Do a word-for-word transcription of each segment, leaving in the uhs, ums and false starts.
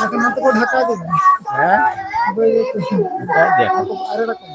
ᱵᱟᱠᱷᱟᱱ ᱦᱟᱱᱛᱮ ᱠᱚ ᱰᱷᱟᱠᱟ ᱠᱮᱫᱟ᱾ ᱦᱮᱸ? ᱰᱷᱟᱠᱟ ᱜᱮᱭᱟ ᱠᱚ᱾ ᱟᱨᱮ ᱨᱚᱠᱚᱢ᱾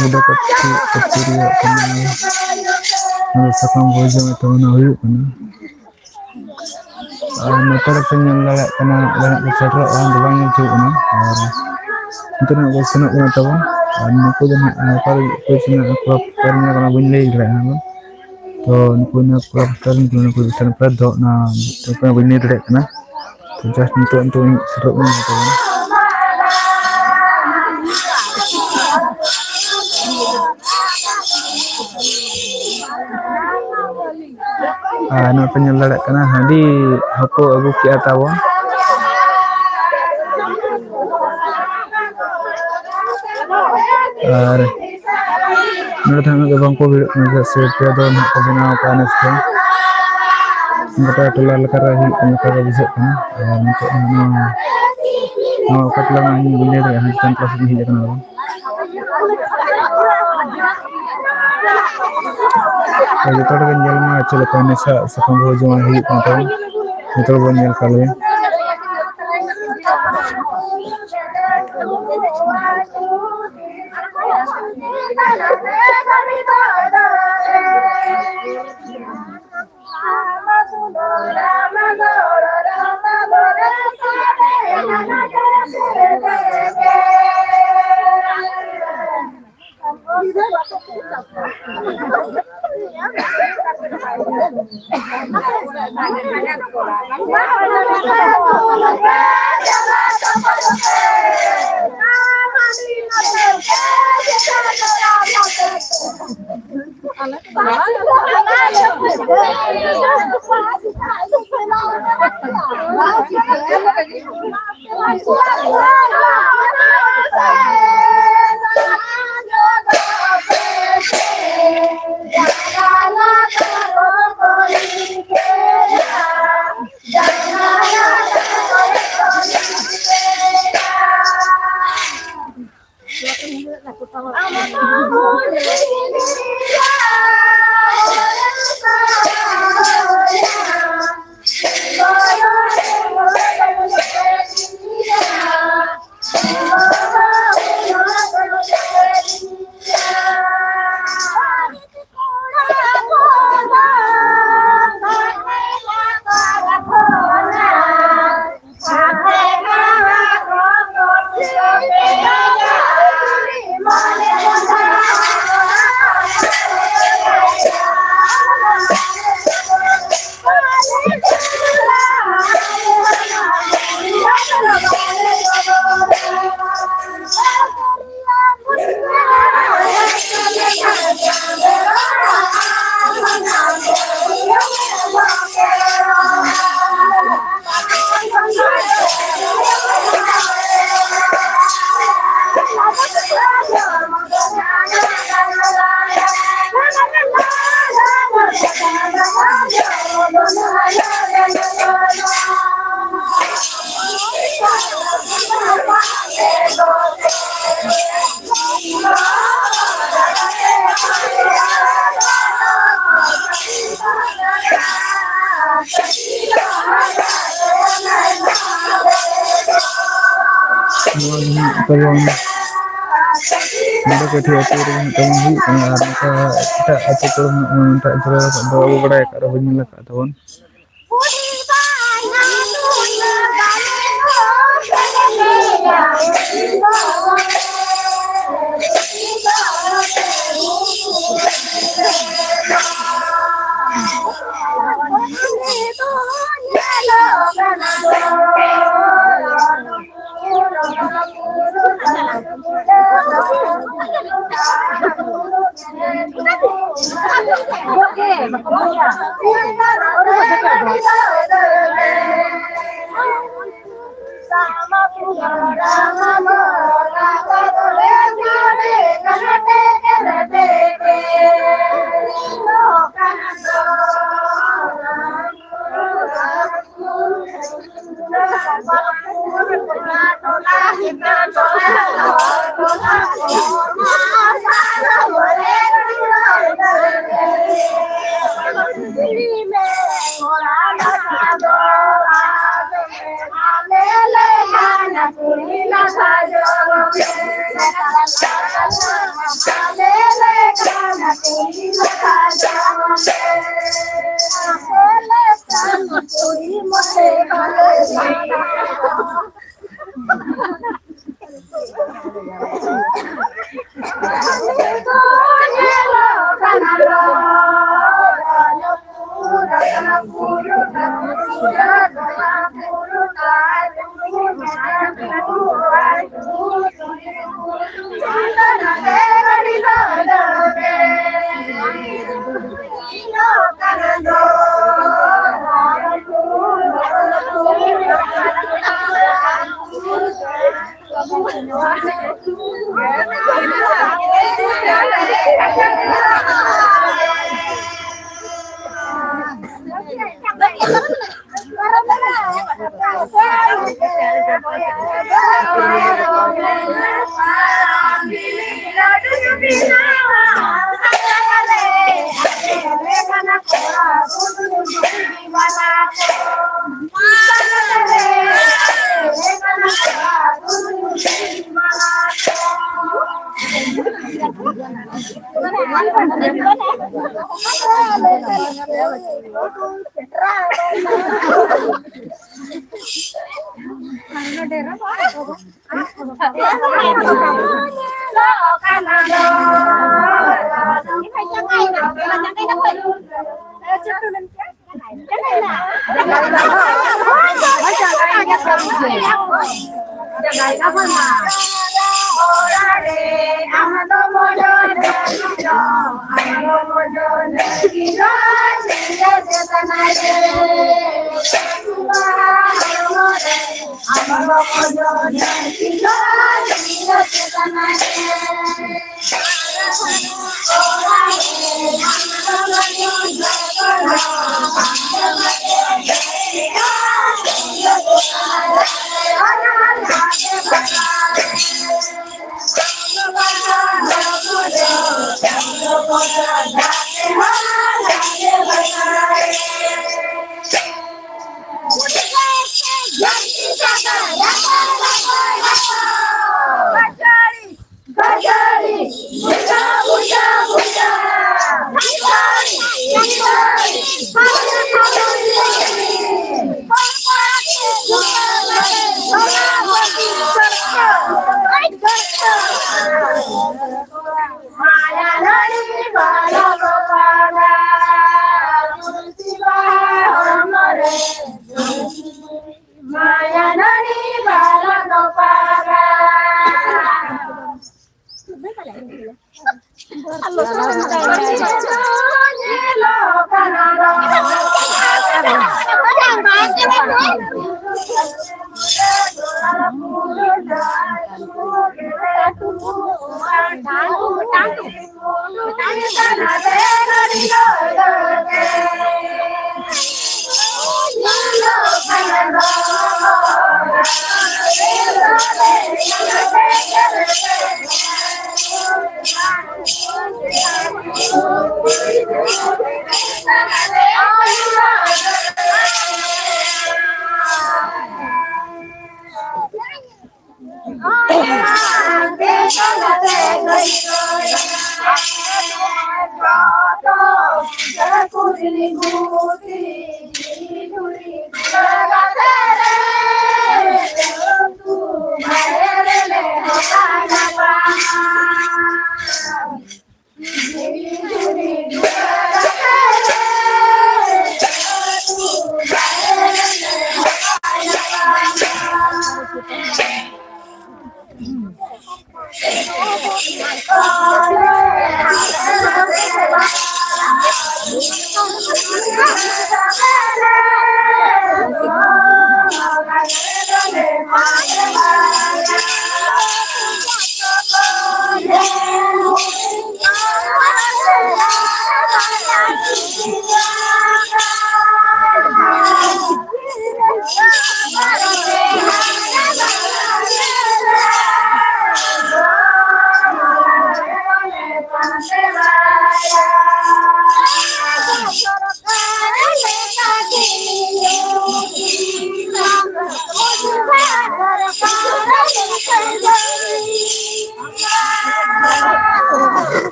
ᱱᱚᱰᱮ ᱠᱟᱹᱴᱤᱡ ᱠᱟᱹᱴᱤᱡ ᱨᱮᱭᱟᱜ ᱠᱟᱱᱟ᱾ ᱱᱚᱰᱮ ᱥᱟᱠᱟᱢ ᱵᱚᱦᱮᱞ ᱡᱟᱶᱟᱭ ᱛᱟᱵᱚᱱᱟ ᱦᱩᱭᱩᱜ ᱠᱟᱱᱟ᱾ ᱟᱨ ᱱᱚᱛᱮ ᱨᱮᱯᱮ ᱧᱮᱞ ᱫᱟᱲᱮᱭᱟᱜ ᱠᱟᱱᱟ, ᱚᱸᱰᱮ ᱦᱟᱸᱜ ᱠᱚ ᱥᱮᱴᱮᱨᱚᱜ ᱠᱟᱱᱟ, ᱫᱚ ᱵᱟᱝ ᱧᱮᱞ ᱴᱷᱤᱠᱚᱜ ᱠᱟᱱᱟ᱾ ᱟᱨ ᱱᱚᱛᱮ ᱨᱮ ᱦᱟᱸᱜ ᱠᱚ ᱥᱮᱱᱚᱜ ᱠᱟᱱᱟ ᱛᱟᱵᱚᱱ᱾ ᱟᱨ ᱱᱩᱠᱩ ᱫᱚ ᱦᱟᱸᱜ ᱚᱠᱟ ᱨᱮ ᱠᱚ ᱤᱥᱤᱱᱟ, ᱚᱠᱟ ᱯᱚᱨ ᱧᱮᱞ ᱠᱟᱱᱟ, ᱵᱟᱹᱧ ᱞᱟᱹᱭ ᱫᱟᱲᱮᱭᱟᱜᱼᱟ ᱦᱟᱸᱜ᱾ ᱛᱚ ᱱᱩᱠᱩ ᱱᱚᱣᱟ ᱠᱚᱲᱟ ᱦᱳᱥᱴᱮᱞ ᱨᱮᱱ ᱠᱟᱱᱟ ᱠᱚ, ᱥᱮᱴᱮᱨ ᱯᱮ ᱫᱚ ᱚᱱᱟ ᱵᱟᱹᱧ ᱞᱟᱹᱭ ᱫᱟᱲᱮᱭᱟᱜ ᱠᱟᱱᱟ᱾ ᱛᱚ just ᱱᱤᱛᱚᱜ, ᱱᱤᱛᱚᱜ ᱤᱧ ᱥᱮᱴᱮᱨᱚᱜ ᱠᱟᱱᱟ ᱱᱚᱛᱮ ᱨᱮ᱾ ᱟᱨ ᱱᱚᱣᱟ ᱯᱮ ᱧᱮᱞ ᱫᱟᱲᱮᱭᱟᱜ ᱠᱟᱱᱟ, ᱦᱟᱺᱰᱤ ᱦᱚᱸᱠᱚ ᱟᱹᱜᱩ ᱠᱮᱜᱼᱟ ᱛᱟᱵᱚᱱ᱾ ᱟᱨ ᱱᱚᱰᱮ ᱫᱚ ᱩᱱᱟᱹᱜ ᱫᱚ ᱵᱟᱝ ᱠᱚ ᱵᱷᱤᱲᱚᱜ ᱠᱟᱱᱟ, ᱪᱮᱫᱟᱜ ᱥᱮ ᱯᱮ ᱫᱚ ᱱᱟᱦᱟᱜ ᱠᱚ ᱵᱮᱱᱟᱣ ᱟᱠᱟᱫᱼᱟ ᱱᱮᱥ ᱫᱚ᱾ ᱜᱚᱴᱟ ᱴᱚᱞᱟ ᱞᱮᱠᱟ ᱨᱮ ᱦᱩᱭᱩᱜ ᱠᱟᱱ ᱞᱮᱠᱟ ᱜᱮ ᱵᱩᱡᱷᱟᱹᱜ ᱠᱟᱱᱟ᱾ ᱟᱨ ᱱᱤᱛᱚᱜ ᱱᱚᱣᱟ, ᱱᱚᱣᱟ ᱚᱠᱟ ᱴᱚᱞᱟ ᱨᱮᱱᱟᱜ ᱤᱧ ᱵᱟᱹᱧ ᱞᱟᱹᱭ ᱫᱟᱲᱮᱭᱟᱜᱼᱟ, ᱦᱟᱸᱜ ᱪᱮᱛᱟᱱ ᱴᱚᱞᱟ ᱥᱮᱫ ᱤᱧ ᱦᱮᱡ ᱟᱠᱟᱱᱟ ᱟᱨᱦᱚᱸ᱾ ᱛᱚ ᱡᱚᱛᱚ ᱦᱚᱲ ᱜᱮ ᱧᱮᱞ ᱢᱟ ᱪᱮᱫ ᱞᱮᱠᱟ ᱱᱮᱥᱟᱜ ᱥᱟᱠᱟᱢ ᱵᱟᱹᱦᱩ ᱡᱚᱢᱟᱜ ᱦᱩᱭᱩᱜ ᱠᱟᱱ ᱛᱟᱵᱚᱱ, ᱡᱚᱛᱚ ᱦᱚᱲ ᱵᱚᱱ ᱧᱮᱞ ᱠᱟᱜ ᱞᱮᱜᱮ᱾ ᱱᱚᱣᱟ ᱜᱮ ᱦᱟᱸᱜ ᱛᱟᱵᱚᱱ ᱱᱚᱰᱮ ᱠᱟᱹᱴᱤᱡ ᱟᱹᱛᱩ ᱨᱮ ᱢᱤᱫᱴᱟᱝ ᱦᱩᱭᱩᱜ ᱠᱟᱱᱟ, ᱟᱨ ᱱᱚᱝᱠᱟ ᱮᱴᱟᱜ ᱟᱹᱛᱩ ᱠᱚᱨᱮ ᱦᱚᱸ ᱮᱴᱟᱜ ᱫᱷᱟᱨᱮ ᱫᱚ ᱵᱟᱵᱚ ᱵᱟᱲᱟᱭ ᱟᱠᱟᱫ ᱨᱮᱦᱚᱸ ᱧᱮᱞ ᱟᱠᱟᱫ ᱛᱟᱵᱚᱱ᱾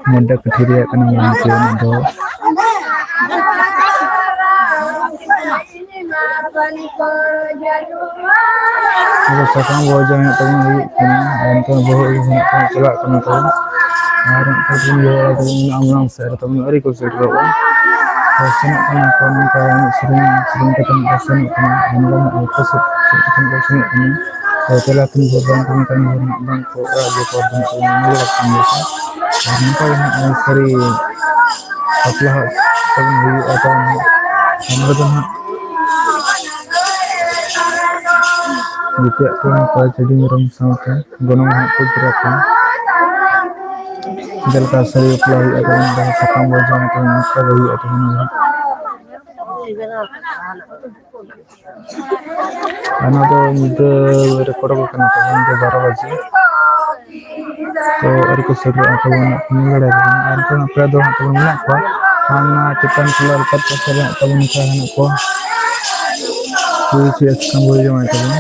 ᱢᱩᱱᱰᱟᱹ ᱠᱟᱹᱴᱷᱤ ᱨᱮᱭᱟᱜ ᱠᱟᱱᱟ ᱢᱟᱹᱡᱷᱤ ᱚᱱᱟ ᱫᱚ᱾ ᱟᱫᱚ ᱥᱟᱠᱟᱢ ᱵᱚᱦᱚᱜ ᱡᱟᱦᱟᱸ ᱛᱟᱵᱚᱱ ᱦᱩᱭᱩᱜ ᱠᱟᱱᱟ, ᱟᱨ ᱱᱤᱛᱚᱜ ᱵᱚᱦᱚᱜ ᱜᱮ ᱦᱟᱸᱜ ᱠᱚ ᱪᱟᱞᱟᱜ ᱠᱟᱱᱟ ᱛᱟᱵᱚᱱ᱾ ᱟᱨ ᱱᱤᱛᱚᱜ ᱵᱚᱱ ᱤᱭᱟᱹ ᱵᱟᱲᱟ ᱛᱟᱵᱚᱱ ᱢᱮᱱᱟᱜᱼᱟ ᱢᱟᱲᱟᱝ ᱥᱮᱫ ᱨᱮ ᱛᱟᱵᱚᱱ ᱟᱹᱣᱨᱤ ᱠᱚ ᱥᱮᱴᱮᱨᱚᱜᱼᱟ᱾ ᱟᱨ ᱥᱮᱱᱚᱜ ᱠᱟᱱᱟ ᱠᱚ ᱱᱚᱝᱠᱟ ᱮᱱᱮᱡ ᱥᱮᱨᱮᱧ, ᱥᱮᱨᱮᱧ ᱠᱟᱛᱮ ᱠᱚ ᱥᱮᱱᱚᱜ ᱠᱟᱱᱟ᱾ ᱟᱨ ᱱᱚᱝᱠᱟ ᱢᱟ ᱟᱞᱯᱚ ᱥᱮᱫ ᱥᱮᱱᱚᱜ ᱠᱟᱱᱟ ᱠᱚ᱾ ᱟᱨ ᱪᱟᱞᱟᱣ ᱠᱷᱚᱱ ᱵᱷᱳᱨ ᱵᱟᱝ ᱠᱟᱹᱢᱤ ᱠᱟᱹᱢᱤ ᱵᱷᱳᱨ ᱱᱟᱜ ᱵᱟᱝ ᱠᱚ ᱚᱲᱟᱜ ᱜᱮ ᱯᱚᱨ ᱫᱚ ᱱᱟᱜ ᱠᱚ ᱧᱮᱞ ᱵᱟᱲᱟ ᱠᱟᱱ ᱜᱮᱭᱟ ᱠᱚ᱾ ᱟᱨ ᱱᱚᱝᱠᱟ ᱜᱮ ᱱᱟᱜ ᱥᱟᱹᱨᱤ ᱵᱟᱯᱞᱟ ᱦᱟᱸᱜ ᱛᱟᱵᱚᱱ ᱦᱩᱭᱩᱜᱼᱟ ᱛᱟᱵᱚᱱ ᱦᱟᱸᱜ᱾ ᱱᱚᱰᱮ ᱫᱚ ᱱᱟᱜ ᱡᱚᱛᱚᱣᱟᱜ ᱠᱚ ᱱᱚᱝᱠᱟ ᱪᱟᱹᱰᱤ ᱢᱮᱨᱚᱢ ᱥᱟᱶᱛᱮ ᱜᱚᱱᱚᱝ ᱦᱟᱸᱜ ᱠᱚ ᱯᱩᱨᱟᱹ ᱠᱚ᱾ ᱡᱮᱞᱮᱠᱟ ᱥᱟᱹᱨᱤ ᱵᱟᱯᱞᱟ ᱦᱩᱭᱩᱜᱼᱟ ᱛᱟᱵᱚᱱ ᱚᱸᱰᱮ ᱥᱟᱠᱟᱢ ᱵᱚ ᱡᱚᱢ ᱛᱟᱵᱚᱱ ᱚᱱᱠᱟ ᱜᱮ ᱦᱩᱭᱩᱜᱼᱟ ᱛᱟᱵᱚᱱ ᱚᱸᱰᱮ᱾ ᱟᱨ ᱱᱚᱣᱟ ᱫᱚ ᱧᱤᱫᱟᱹ ᱨᱮᱠᱚᱨᱰ ᱟᱠᱟᱱᱟ ᱛᱟᱵᱚᱱ ᱧᱤᱫᱟᱹ ᱵᱟᱨᱚ ᱵᱟᱡᱮ᱾ ᱛᱚ ᱟᱹᱣᱨᱤ ᱠᱚ ᱥᱮᱴᱮᱨᱚᱜᱼᱟ ᱛᱟᱵᱚᱱ ᱧᱮᱞ ᱫᱟᱲᱮᱭᱟᱠᱚ ᱠᱟᱱᱟ᱾ ᱟᱨ ᱱᱤᱛᱚᱜ ᱯᱮᱲᱟ ᱫᱚ ᱦᱟᱸᱜ ᱛᱟᱵᱚᱱ ᱢᱮᱱᱟᱜ ᱠᱚᱣᱟ᱾ ᱟᱨ ᱚᱱᱟ ᱪᱮᱛᱟᱱ ᱴᱚᱞᱟ ᱨᱟᱠᱟᱵ ᱠᱟᱛᱮ ᱦᱟᱸᱜ ᱛᱟᱵᱚᱱ ᱱᱚᱝᱠᱟ ᱦᱮᱱᱟᱜ ᱠᱚᱣᱟ᱾ ᱠᱩᱲᱤ ᱪᱮᱫ ᱥᱟᱠᱟᱢ ᱵᱚ ᱡᱚᱢᱟᱭ ᱛᱟᱵᱚᱱᱟ᱾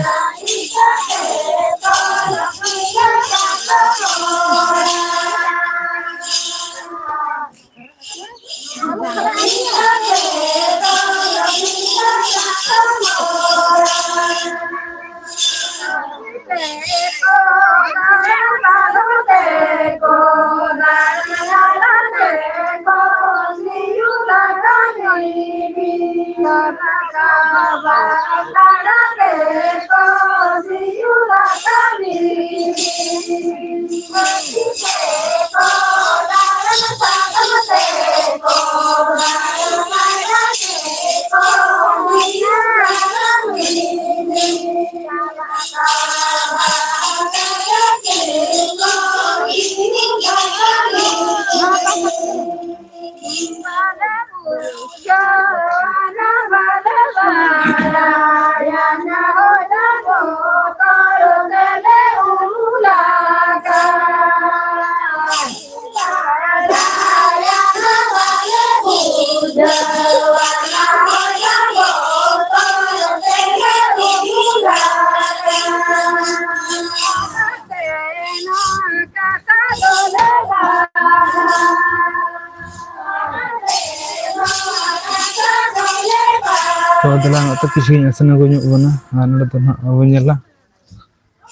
ᱛᱚ ᱫᱮᱞᱟ ᱱᱚᱛᱮ ᱠᱤᱪᱷᱩᱧ ᱟᱥᱮᱱ ᱟᱹᱜᱩ ᱧᱚᱜ ᱵᱚᱱᱟ, ᱟᱨ ᱱᱚᱰᱮ ᱫᱚ ᱱᱟᱦᱟᱜ ᱵᱚᱱ ᱧᱮᱞᱟ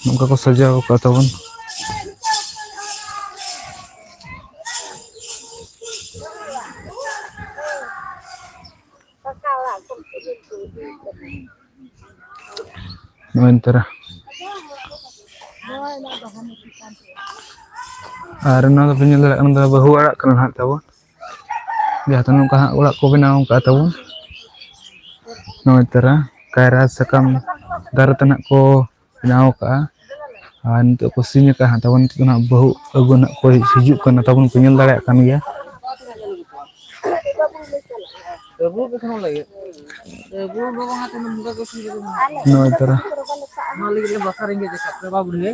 ᱱᱚᱝᱠᱟ ᱠᱚ ᱥᱟᱡᱟᱣ ᱟᱠᱟᱫ ᱛᱟᱵᱚᱱ᱾ ᱱᱚᱜᱼᱚᱭ ᱱᱮᱛᱟᱨ᱾ ᱟᱨ ᱱᱚᱣᱟ ᱫᱚᱯᱮ ᱧᱮᱞ ᱫᱟᱲᱮᱭᱟᱜ ᱠᱟᱱᱟ, ᱫᱚ ᱵᱟᱹᱦᱩ ᱚᱲᱟᱜ ᱠᱟᱱᱟ ᱱᱟᱦᱟᱜ ᱛᱟᱵᱚᱱ, ᱡᱟᱦᱟᱸ ᱫᱚ ᱱᱚᱝᱠᱟ ᱦᱟᱸᱜ ᱚᱲᱟᱜ ᱠᱚ ᱵᱮᱱᱟᱣ ᱟᱠᱟᱫ ᱛᱟᱵᱚᱱ᱾ ᱱᱚᱜᱼᱚᱭ ᱛᱟᱨᱟ ᱠᱟᱭᱨᱟ ᱥᱟᱠᱟᱢ ᱫᱟᱨᱮ ᱛᱮ ᱱᱟᱦᱟᱜ ᱠᱚ ᱵᱮᱱᱟᱣ ᱟᱠᱟᱫᱼᱟ᱾ ᱟᱨ ᱱᱤᱛᱚᱜ ᱠᱚ ᱥᱤᱧ ᱟᱠᱟᱫᱼᱟ ᱦᱟᱸᱜ ᱛᱟᱵᱚᱱ, ᱱᱤᱛᱚᱜ ᱫᱚ ᱱᱟᱦᱟᱜ ᱵᱟᱹᱦᱩ ᱟᱹᱜᱩ ᱱᱟᱦᱟᱜ ᱠᱚ ᱦᱤᱡᱩᱜ ᱠᱟᱱᱟ ᱛᱟᱵᱚᱱ, ᱯᱮ ᱧᱮᱞ ᱫᱟᱲᱮᱭᱟᱜ ᱠᱟᱱ ᱜᱮᱭᱟ᱾ ᱟᱹᱵᱩ ᱜᱮ ᱠᱷᱟᱱ ᱞᱟᱹᱜᱤᱫ᱾ ᱟᱹᱵᱩ ᱫᱚ ᱵᱟᱝ ᱟᱛᱮ ᱱᱚᱝᱠᱟ ᱠᱚ ᱥᱤ ᱠᱟᱫᱟ᱾ ᱱᱚᱜᱼᱚᱭ ᱛᱟᱨᱟ᱾ ᱚᱱᱟ ᱞᱟᱹᱜᱤᱫ ᱞᱮ ᱵᱟᱥᱟ ᱨᱮᱸᱜᱮᱡ ᱟᱠᱟᱫ ᱯᱮ ᱵᱟᱵᱩ ᱨᱮ᱾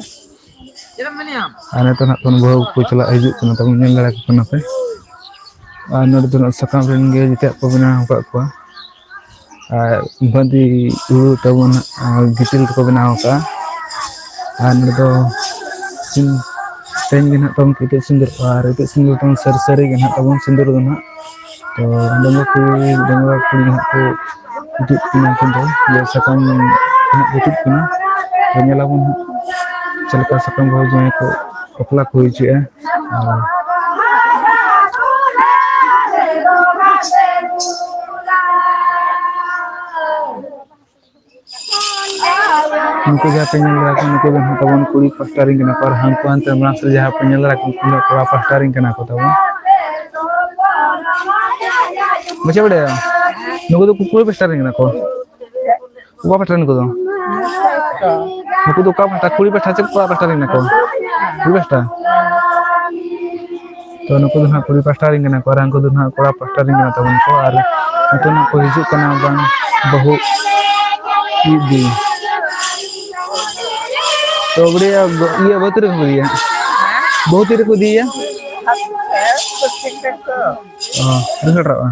ᱪᱮᱫ ᱮᱢ ᱢᱮᱱᱮᱜᱼᱟ? ᱟᱨ ᱱᱤᱛᱚᱜ ᱱᱟᱜ ᱠᱷᱚᱱ ᱵᱟᱹᱦᱩ ᱠᱚ ᱪᱟᱞᱟᱜ ᱦᱤᱡᱩᱜ ᱠᱟᱱᱟ ᱛᱟᱵᱚᱱ, ᱧᱮᱞ ᱫᱟᱲᱮ ᱟᱠᱚ ᱠᱟᱱᱟ ᱯᱮ᱾ ᱟᱨ ᱱᱚᱰᱮ ᱫᱚ ᱱᱟᱜ ᱥᱟᱠᱟᱢ ᱨᱮᱱ ᱜᱮ ᱡᱮᱛᱮᱭᱟᱜ ᱠᱚ ᱵᱮᱱᱟᱣ ᱟᱠᱟᱫ ᱠᱚᱣᱟ᱾ ᱟᱨ ᱵᱟᱸᱫᱤ ᱦᱩᱲᱩ ᱛᱟᱵᱚᱱ ᱦᱟᱸᱜ, ᱟᱨ ᱜᱤᱛᱤᱞ ᱛᱮᱠᱚ ᱵᱮᱱᱟᱣ ᱟᱠᱟᱫᱼᱟ᱾ ᱟᱨ ᱱᱚᱰᱮ ᱫᱚ ᱥᱤᱢ ᱛᱮᱧ ᱜᱮ ᱱᱟᱦᱟᱜ ᱛᱟᱵᱚᱱ ᱤᱛᱟᱹᱫ ᱥᱤᱸᱫᱩᱨ, ᱟᱨ ᱤᱛᱟᱹᱫ ᱥᱤᱸᱫᱩᱨ ᱛᱟᱵᱚᱱ ᱥᱟᱹᱨᱤ ᱥᱟᱹᱨᱤ ᱜᱮ ᱱᱟᱦᱟᱜ ᱛᱟᱵᱚᱱ ᱥᱤᱸᱫᱩᱨ ᱫᱚ ᱱᱟᱦᱟᱜ᱾ ᱛᱚ ᱰᱟᱺᱜᱩᱣᱟᱹ ᱠᱩᱲᱤ, ᱰᱟᱺᱜᱩᱣᱟᱹ ᱠᱩᱲᱤ ᱱᱟᱦᱟᱜ ᱠᱚ ᱤᱛᱟᱹᱫ ᱠᱤᱱᱟ ᱠᱤᱱ ᱫᱚ, ᱤᱭᱟᱹ ᱥᱟᱠᱟᱢ ᱱᱟᱦᱟᱜ ᱠᱚ ᱤᱛᱟᱹᱫ ᱠᱤᱱᱟ᱾ ᱛᱚ ᱧᱮᱞ ᱟᱵᱚᱱ ᱦᱟᱸᱜ ᱪᱮᱫ ᱞᱮᱠᱟ ᱥᱟᱠᱟᱢ ᱵᱟᱹᱦᱩ ᱡᱟᱶᱟᱭ ᱠᱚ ᱵᱟᱯᱞᱟ ᱠᱚ ᱦᱩᱭ ᱦᱚᱪᱚᱭᱮᱫᱼᱟ᱾ ᱟᱨ ᱱᱩᱠᱩ ᱡᱟᱦᱟᱸ ᱯᱮ ᱧᱮᱞ ᱫᱟᱲᱮᱭᱟᱠᱚ, ᱱᱩᱠᱩ ᱫᱚ ᱱᱟᱦᱟᱜ ᱛᱟᱵᱚᱱ ᱠᱩᱲᱤ ᱯᱟᱦᱴᱟ ᱨᱮᱱ ᱠᱟᱱᱟ ᱠᱚ, ᱟᱨ ᱦᱟᱱᱠᱩ ᱦᱟᱱᱛᱮ ᱢᱟᱲᱟᱝ ᱥᱮᱫ ᱡᱟᱦᱟᱸ ᱯᱮ ᱧᱮᱞ ᱫᱟᱲᱮᱭᱟᱠᱚ, ᱩᱱᱠᱩ ᱫᱚ ᱠᱚᱲᱟ ᱯᱟᱦᱴᱟ ᱨᱮᱱ ᱠᱟᱱᱟ ᱠᱚ ᱛᱟᱵᱚᱱ᱾ ᱵᱩᱡᱷᱟᱹᱣ ᱵᱟᱲᱟᱭᱟ? ᱱᱩᱠᱩ ᱫᱚ ᱠᱩᱲᱤ ᱯᱟᱦᱴᱟ ᱨᱮᱱ ᱠᱟᱱᱟ ᱠᱚ᱾ ᱚᱠᱟ ᱯᱟᱦᱴᱟ ᱨᱮᱱ ᱱᱩᱠᱩ ᱫᱚ? ᱱᱩᱠᱩ ᱫᱚ ᱚᱠᱟ ᱯᱟᱦᱴᱟ? ᱠᱩᱲᱤ ᱯᱟᱦᱴᱟ ᱪᱮ ᱠᱚᱲᱟ ᱯᱟᱦᱴᱟ ᱨᱮᱱ ᱠᱟᱱᱟ ᱠᱚ? ᱠᱩᱲᱤ ᱯᱟᱦᱴᱟ᱾ ᱛᱚ ᱱᱩᱠᱩ ᱫᱚ ᱱᱟᱦᱟᱜ ᱠᱩᱲᱤ ᱯᱟᱦᱴᱟ ᱨᱮᱱ ᱠᱟᱱᱟ ᱠᱚ, ᱟᱨ ᱩᱱᱠᱩ ᱫᱚ ᱱᱟᱦᱟᱜ ᱠᱚᱲᱟ ᱯᱟᱦᱴᱟ ᱨᱮᱱ ᱠᱟᱱᱟ ᱛᱟᱵᱚᱱ ᱠᱚ, ᱟᱨ ᱱᱤᱛᱚᱜ ᱱᱟᱦᱟᱜ ᱠᱚ ᱦᱤᱡᱩᱜ ᱠᱟᱱᱟ ᱵᱟᱝ ᱵᱟᱹᱦᱩ ᱤᱫᱤ᱾ ᱛᱚ ᱵᱩᱰᱷᱤᱭᱟ, ᱤᱭᱟᱹ ᱵᱟᱹᱦᱩ ᱛᱤᱨᱮ ᱠᱚ ᱤᱫᱤᱭᱟ? ᱵᱟᱹᱦᱩ ᱛᱤᱨᱮ ᱠᱚ ᱤᱫᱤᱭᱟ? ᱚ, ᱛᱤᱱᱟᱹᱜ ᱥᱮᱴᱮᱨᱚᱜᱼᱟ?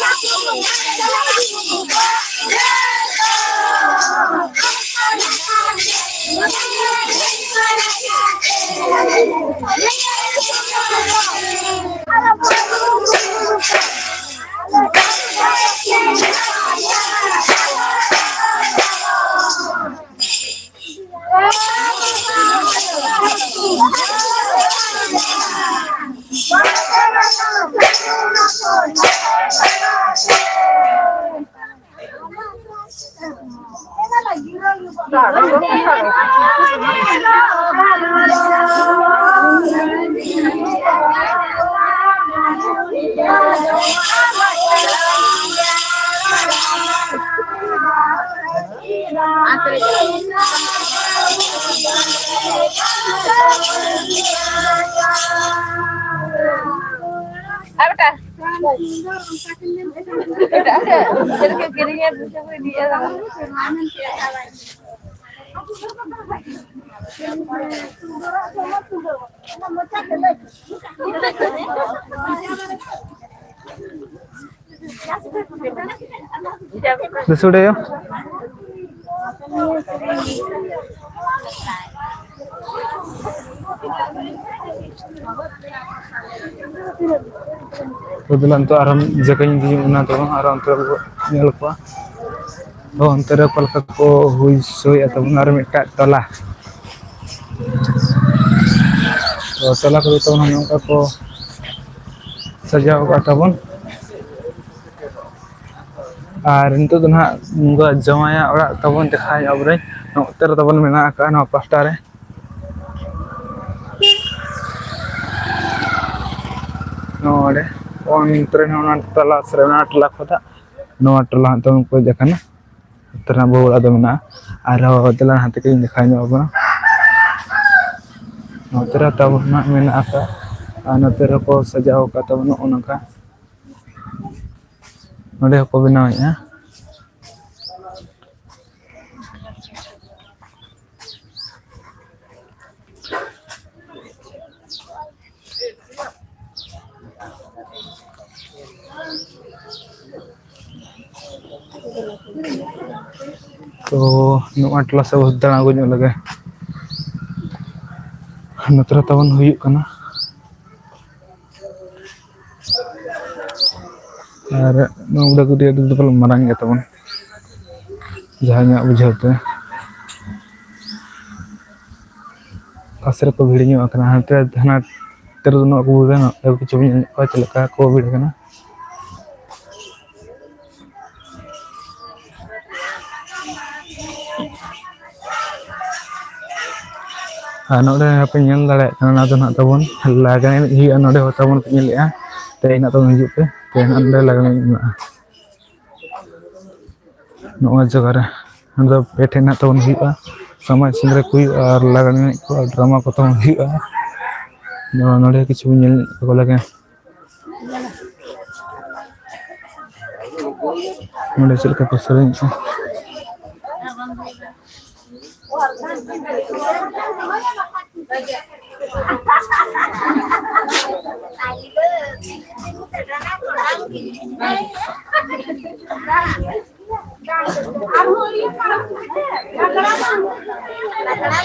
ᱟᱨ ᱢᱤᱫᱴᱟᱝ᱾ ᱮᱴᱟᱜ ᱥᱮᱫ ᱪᱮᱫ ᱞᱮᱠᱟ ᱠᱤᱨᱤᱧᱟ, ᱯᱩᱭᱥᱟᱹ ᱠᱚ ᱤᱫᱤᱭᱮᱫᱼᱟ᱾ ᱫᱩᱥᱩᱲᱟᱹᱭᱚ᱾ ᱛᱚ ᱫᱮᱞᱟ ᱱᱤᱛᱚᱜ ᱟᱨᱦᱚᱸ ᱢᱤᱫ ᱡᱟᱭᱜᱟᱧ ᱤᱫᱤ ᱚᱱᱟ ᱫᱚ ᱟᱨ ᱚᱱᱛᱮ ᱨᱮᱵᱚ ᱧᱮᱞ ᱠᱚᱣᱟ᱾ ᱛᱚ ᱚᱱᱛᱮ ᱨᱮ ᱚᱠᱟ ᱞᱮᱠᱟ ᱠᱚ ᱦᱩᱭ ᱥᱚᱭᱮᱫ ᱛᱟᱵᱚᱱᱟ ᱟᱨ ᱢᱤᱫᱴᱟᱜ ᱴᱚᱞᱟ᱾ ᱛᱚ ᱴᱚᱞᱟ ᱠᱚᱫᱚ ᱛᱟᱵᱚᱱ ᱱᱚᱝᱠᱟ ᱠᱚ ᱥᱟᱡᱟᱣ ᱟᱠᱟᱫ ᱛᱟᱵᱚᱱ᱾ ᱟᱨ ᱱᱤᱛᱚᱜ ᱫᱚ ᱱᱟᱦᱟᱜ ᱱᱚᱝᱠᱟ ᱡᱟᱶᱟᱭᱟᱜ ᱚᱲᱟᱜ ᱛᱟᱵᱚᱱ ᱫᱮᱠᱷᱟᱣ ᱧᱚᱜ ᱵᱚᱱᱟᱹᱧ᱾ ᱱᱚᱛᱮ ᱨᱮ ᱛᱟᱵᱚᱱ ᱢᱮᱱᱟᱜ ᱟᱠᱟᱫᱼᱟ ᱱᱚᱣᱟ ᱯᱟᱥᱴᱟ ᱨᱮ᱾ ᱱᱚᱰᱮ ᱚᱱᱛᱮ ᱨᱮ ᱚᱱᱟ ᱴᱚᱞᱟ ᱥᱮᱫ ᱨᱮ ᱚᱱᱟ ᱴᱚᱞᱟ ᱠᱷᱚᱱᱟᱜ ᱱᱚᱣᱟ ᱴᱚᱞᱟ ᱦᱟᱱᱛᱮ ᱵᱚᱱ ᱠᱚᱭᱚᱜ ᱟᱠᱟᱱᱟ᱾ ᱱᱚᱛᱮ ᱨᱮᱱᱟᱜ ᱵᱟᱹᱦᱩ ᱚᱲᱟᱜ ᱫᱚ ᱢᱮᱱᱟᱜᱼᱟ᱾ ᱟᱨᱦᱚᱸ ᱫᱮᱞᱟ ᱦᱟᱱᱛᱮ ᱠᱟᱹᱡ ᱤᱧ ᱫᱮᱠᱷᱟᱣ ᱧᱚᱜ ᱟᱵᱚᱱᱟ᱾ ᱱᱚᱛᱮ ᱨᱮ ᱛᱟᱵᱚᱱ ᱱᱟᱜ ᱢᱮᱱᱟᱜ ᱟᱠᱟᱫ, ᱟᱨ ᱱᱚᱛᱮ ᱨᱮᱠᱚ ᱥᱟᱡᱟᱣ ᱟᱠᱟᱫ ᱛᱟᱵᱚᱱ ᱱᱚᱜᱼᱚ ᱱᱚᱝᱠᱟ᱾ ᱱᱚᱰᱮ ᱦᱚᱸᱠᱚ ᱵᱮᱱᱟᱣᱮᱫᱼᱟ᱾ ᱛᱚ ᱱᱚᱣᱟ ᱴᱚᱞᱟ ᱥᱮᱫ ᱵᱚ ᱫᱟᱬᱟ ᱟᱹᱜᱩ ᱧᱚᱜ ᱞᱮᱜᱮ᱾ ᱱᱚᱛᱮ ᱨᱮ ᱛᱟᱵᱚᱱ ᱦᱩᱭᱩᱜ ᱠᱟᱱᱟ᱾ ᱟᱨ ᱱᱚᱣᱟ ᱩᱰᱟᱹ ᱜᱟᱹᱰᱤ ᱟᱹᱰᱤ ᱫᱚ ᱯᱟᱞᱮ ᱢᱟᱨᱟᱝ ᱜᱮᱭᱟ ᱛᱟᱵᱚᱱ, ᱡᱟᱦᱟᱸ ᱤᱧᱟᱹᱜ ᱵᱩᱡᱷᱟᱹᱣ ᱛᱮ᱾ ᱚᱠᱟ ᱥᱮᱫ ᱨᱮᱠᱚ ᱵᱷᱤᱲ ᱧᱚᱜ ᱟᱠᱟᱱᱟ, ᱦᱟᱱᱛᱮ ᱦᱟᱱᱟ ᱛᱮ ᱨᱮᱫᱚ ᱱᱚᱣᱟ ᱠᱚ ᱵᱷᱤᱲ ᱟᱠᱟᱱᱟ, ᱠᱤᱪᱷᱩ ᱧᱮᱞ ᱧᱚᱜ ᱠᱚᱣᱟ ᱪᱮᱫ ᱞᱮᱠᱟ ᱠᱚ ᱵᱷᱤᱲ ᱟᱠᱟᱱᱟ᱾ ᱟᱨ ᱱᱚᱰᱮ ᱯᱮ ᱧᱮᱞ ᱫᱟᱲᱮᱭᱟᱜ ᱠᱟᱱᱟ, ᱚᱱᱟ ᱫᱚ ᱱᱟᱦᱟᱜ ᱛᱟᱵᱚᱱ ᱞᱟᱜᱽᱬᱮ ᱮᱱᱮᱡ ᱦᱩᱭᱩᱜᱼᱟ᱾ ᱱᱚᱰᱮ ᱦᱚᱸ ᱛᱟᱵᱚᱱ ᱯᱮ ᱧᱮᱞᱮᱫᱼᱟ, ᱛᱮᱦᱮᱧ ᱱᱟᱦᱟᱜ ᱛᱟᱵᱚᱱ ᱦᱤᱡᱩᱜ ᱯᱮ, ᱛᱮᱦᱮᱧ ᱱᱟᱦᱟᱜ ᱱᱚᱰᱮ ᱞᱟᱜᱽᱬᱮ ᱮᱱᱮᱡ ᱢᱮᱱᱟᱜᱼᱟ᱾ ᱱᱚᱜᱼᱚᱭ ᱡᱟᱭᱜᱟ ᱨᱮ ᱱᱚᱰᱮ ᱯᱮ ᱴᱷᱮᱱ ᱱᱟᱦᱟᱜ ᱛᱟᱵᱚᱱ ᱦᱩᱭᱩᱜᱼᱟ, ᱥᱚᱢᱟᱡᱽ ᱥᱤᱝᱨᱟᱹᱭ ᱠᱚ ᱦᱩᱭᱩᱜᱼᱟ ᱟᱨ ᱞᱟᱜᱽᱬᱮ ᱮᱱᱮᱡ ᱠᱚ ᱟᱨ ᱰᱨᱟᱢᱟ ᱠᱚ ᱛᱟᱵᱚᱱ ᱦᱩᱭᱩᱜᱼᱟ᱾ ᱱᱚᱣᱟ ᱱᱚᱰᱮ ᱠᱤᱪᱷᱩ ᱵᱚᱱ ᱧᱮᱞ ᱧᱚᱜ ᱛᱟᱠᱚ ᱞᱮᱜᱮ᱾ ᱱᱚᱰᱮ ᱪᱮᱫ ᱞᱮᱠᱟ ᱠᱚ ᱥᱮᱨᱮᱧᱮᱫᱼᱟ᱾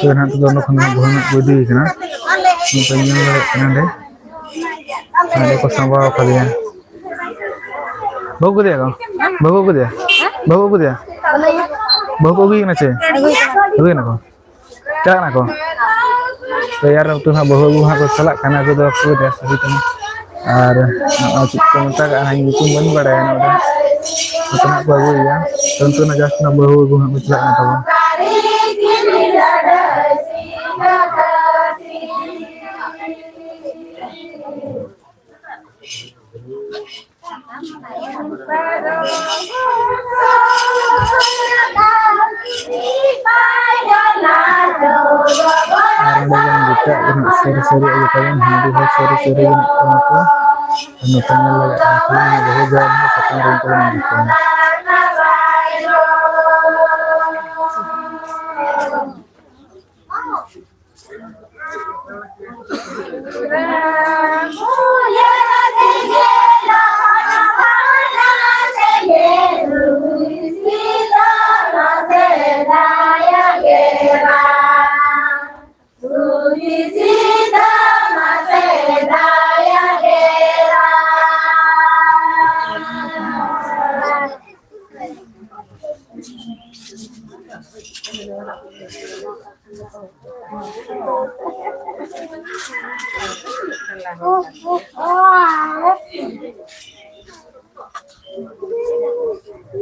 ᱛᱚ ᱱᱟᱦᱟᱜ ᱫᱚ ᱚᱸᱰᱮ ᱠᱷᱚᱱ ᱵᱚᱦᱩ ᱧᱚᱜ ᱠᱚ ᱤᱫᱤᱭᱮ ᱠᱟᱱᱟ᱾ ᱱᱚᱝᱠᱟᱧ ᱧᱮᱞ ᱫᱟᱲᱮᱭᱟᱜ ᱠᱟᱱᱟ ᱚᱸᱰᱮ᱾ ᱚᱸᱰᱮ ᱠᱚ ᱥᱟᱢᱵᱟᱣ ᱟᱠᱟᱫᱮᱭᱟ᱾ ᱵᱟᱹᱦᱩ ᱟᱹᱜᱩ ᱠᱮᱫᱮᱭᱟ ᱠᱚ? ᱵᱟᱹᱦᱩ ᱟᱹᱜᱩ ᱠᱮᱫᱮᱭᱟ? ᱵᱟᱹᱦᱩ ᱟᱹᱜᱩ ᱠᱮᱫᱮᱭᱟ? ᱵᱟᱹᱦᱩ ᱠᱚ ᱟᱹᱜᱩᱭᱮ ᱠᱟᱱᱟ ᱪᱮ? ᱟᱹᱜᱩᱭᱮ ᱠᱟᱱᱟ ᱠᱚ᱾ ᱪᱟᱞᱟᱜ ᱠᱟᱱᱟ ᱠᱚ᱾ ᱛᱮᱭᱟᱨ ᱩᱛᱩ ᱦᱟᱸᱜ ᱵᱟᱹᱦᱩ ᱟᱹᱜᱩ ᱦᱟᱸᱜ ᱠᱚ ᱪᱟᱞᱟᱜ ᱠᱟᱱᱟ᱾ ᱟᱹᱜᱩ ᱫᱚ ᱵᱟᱠᱚ ᱟᱹᱜᱩᱭᱮᱫᱟ ᱥᱟᱹᱨᱤ ᱠᱟᱱᱟ᱾ ᱟᱨ ᱱᱚᱜᱼᱚᱭ ᱪᱮᱫ ᱠᱚ ᱢᱮᱛᱟᱜᱟᱜᱼᱟ, ᱦᱟᱸᱜ ᱧᱩᱛᱩᱢ ᱵᱟᱹᱧ ᱵᱟᱲᱟᱭᱟ᱾ ᱱᱚᱰᱮ ᱱᱚᱛᱮ ᱦᱟᱸᱜ ᱠᱚ ᱟᱹᱜᱩᱭᱮᱭᱟ᱾ ᱛᱚ ᱱᱤᱛᱚᱜ ᱱᱟᱜ just ᱚᱱᱟ ᱵᱟᱹᱦᱩ ᱟᱹᱜᱩ ᱦᱟᱸᱜ ᱠᱚ ᱪᱟᱞᱟᱜ ᱠᱟᱱᱟ ᱛᱟᱵᱚᱱ᱾ ᱟᱨ ᱚᱸᱰᱮ ᱵᱚᱱ ᱢᱮᱛᱟᱜ ᱠᱟᱱᱟ ᱥᱟᱹᱨᱤ ᱥᱟᱹᱨᱤ ᱟᱹᱜᱩ ᱛᱟᱵᱚᱱ, ᱦᱟᱺᱰᱤ ᱦᱚᱸ ᱥᱟᱹᱨᱤ ᱥᱟᱹᱨᱤ ᱜᱮ ᱢᱮᱱᱟᱜ ᱛᱟᱵᱚᱱᱟ ᱠᱚ᱾ ᱟᱨ ᱱᱚᱛᱮ ᱧᱮᱞ ᱫᱟᱲᱮᱭᱟᱜ ᱠᱟᱱᱟ ᱠᱚ, ᱵᱟᱹᱦᱩ ᱡᱟᱶᱟᱭ ᱦᱚᱸ ᱥᱟᱠᱟᱢ ᱨᱮᱱ ᱠᱚ ᱢᱮᱱᱟᱜ ᱠᱚᱣᱟ᱾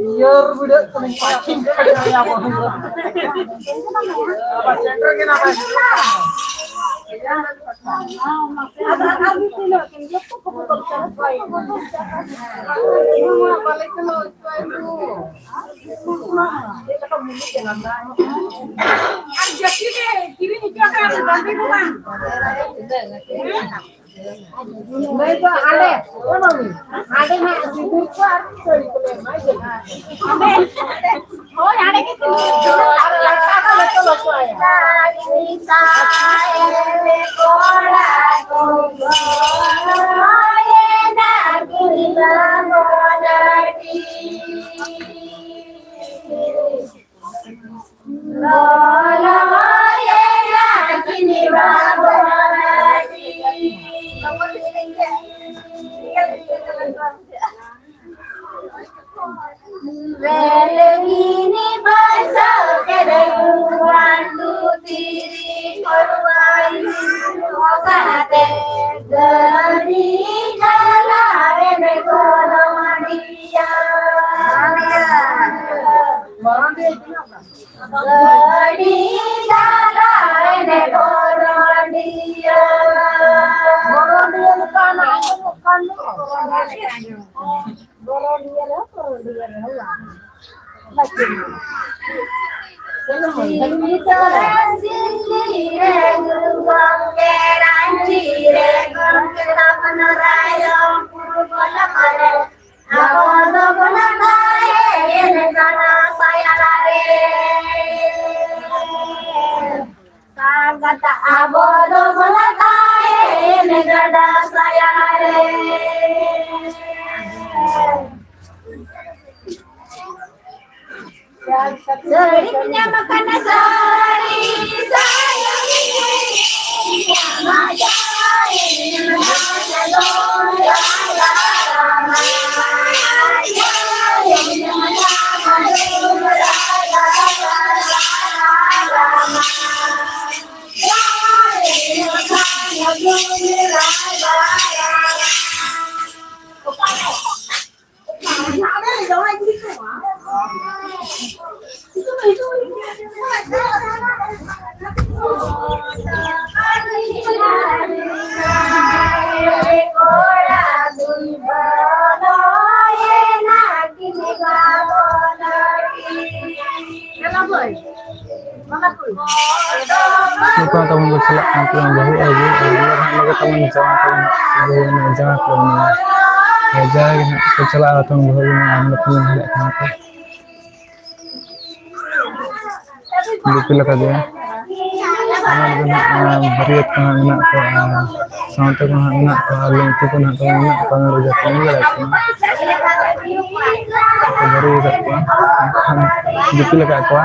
ᱤᱭᱟᱹᱨ ᱵᱤᱰᱟᱹᱜ ᱠᱟᱹᱱᱟᱹᱧ, ᱯᱟᱹᱪᱷᱤᱢ ᱠᱷᱟᱡ ᱟᱵᱚ᱾ ᱟᱵᱟᱨ ᱥᱮᱴᱮᱨ ᱜᱮ ᱱᱟᱦᱟᱜ᱾ ᱟᱨ ᱡᱟᱹᱥᱛᱤ ᱜᱮ ᱠᱤᱨᱤᱧ ᱦᱚᱪᱚ ᱠᱟᱜ ᱵᱟᱸᱫᱮ ᱠᱚ ᱵᱟᱝ᱾ ᱱᱩᱭ ᱫᱚ ᱦᱟᱸᱰᱮ, ᱦᱟᱸᱰᱮ ᱱᱟᱜ ᱥᱤᱸᱫᱩᱨ ᱠᱚ ᱟᱨ ᱥᱟᱹᱲᱤ ᱠᱚᱞᱮ ᱮᱢᱟᱭ ᱠᱟᱱᱟ᱾ ᱦᱳᱭ, ᱦᱟᱸᱰᱮ ᱜᱮ ᱥᱤᱸᱫᱩᱨ ᱠᱚ ᱟᱨ ᱞᱟᱴᱟ ᱠᱚᱞᱮ ᱛᱚᱞ ᱦᱚᱪᱚ ᱟᱭᱟ᱾ ᱜᱟᱹᱰᱤ ᱪᱟᱞᱟᱣᱮᱱ ᱜᱚᱨᱚᱱᱰᱤᱭᱟᱹ᱾ ᱜᱚᱨᱚᱱᱰᱤᱭᱟᱹ ᱞᱮᱠᱟ ᱟᱸᱡᱚᱢᱚᱜ ᱠᱟᱱ ᱫᱚ᱾ ᱜᱚᱨᱚᱱᱰᱤᱭᱟᱹ ᱨᱮᱦᱚᱸ, ᱜᱚᱨᱚᱱᱰᱤᱭᱟᱹ ᱨᱮᱦᱚᱸ ᱵᱟᱝ᱾ ᱵᱟᱹᱪᱩᱜ᱾ ᱨᱟᱭᱨᱚᱝᱯᱩᱨ ᱜᱚᱞᱟ ᱢᱟᱨᱮ᱾ ᱟᱵᱚ ᱫᱚᱵᱚᱱ ᱛᱟᱦᱮᱸᱭᱮᱱ ᱠᱟᱱᱟ ᱥᱟᱭᱟ ᱨᱮ᱾ ᱥᱟᱜᱟᱛᱟ ᱟᱵᱚ ᱫᱚᱵᱚᱱ ᱛᱟᱦᱮᱸᱭᱮᱱ ᱜᱟᱰᱟ ᱥᱟᱭᱟ ᱨᱮ᱾ ᱥᱟᱹᱲᱤ ᱠᱚ ᱧᱟᱢ ᱟᱠᱟᱱᱟ, ᱥᱟᱹᱲᱤ, ᱥᱟᱹᱲᱤ᱾ ᱱᱩᱠᱩ ᱦᱚᱸ ᱛᱟᱵᱚᱱ ᱠᱚ ᱪᱟᱞᱟᱜ ᱠᱟᱱ ᱛᱟᱵᱚᱱ ᱵᱟᱹᱦᱩ ᱟᱹᱜᱩ, ᱟᱹᱜᱩ ᱟᱨ ᱦᱟᱸᱜ ᱞᱟᱜᱮ ᱛᱟᱵᱚᱱ ᱡᱟᱶᱟᱭ ᱛᱟᱵᱚᱱ ᱦᱟᱸᱜ ᱵᱟᱹᱦᱩ ᱮᱱᱮᱡ ᱡᱟᱶᱟᱭ ᱠᱚ ᱢᱮᱱᱟᱜᱼᱟ᱾ ᱡᱟᱦᱟᱸᱭ ᱜᱮ ᱦᱟᱸᱜ ᱠᱚ ᱪᱟᱞᱟᱜᱼᱟ ᱛᱟᱵᱚᱱ ᱵᱟᱹᱦᱩ ᱮᱱᱮᱡ ᱟᱢ ᱞᱮᱠᱟ ᱵᱚᱱ ᱧᱮᱞᱮᱫ ᱠᱟᱱᱟ ᱠᱚ᱾ ᱫᱤᱯᱤᱞ ᱟᱠᱟᱫᱮᱭᱟ᱾ ᱟᱨ ᱫᱚ ᱦᱟᱸᱜ ᱵᱟᱹᱨᱭᱟᱹᱛ ᱠᱚ ᱦᱟᱸᱜ ᱢᱮᱱᱟᱜ ᱠᱚᱣᱟ, ᱟᱨ ᱥᱟᱶᱛᱮ ᱠᱚ ᱦᱟᱸᱜ ᱢᱮᱱᱟᱜ ᱠᱚᱣᱟ, ᱟᱨ ᱞᱩᱝᱛᱤ ᱠᱚ ᱦᱟᱸᱜ ᱢᱮᱱᱟᱜ ᱠᱚᱣᱟ, ᱧᱮᱞ ᱫᱟᱲᱮᱭᱟᱜ ᱠᱟᱱᱟ᱾ ᱵᱟᱹᱨᱭᱟᱹᱛ ᱟᱠᱟᱫ ᱠᱚᱣᱟ, ᱮᱱᱠᱷᱟᱱ ᱫᱤᱯᱤᱞ ᱟᱠᱟᱫ ᱠᱚᱣᱟ᱾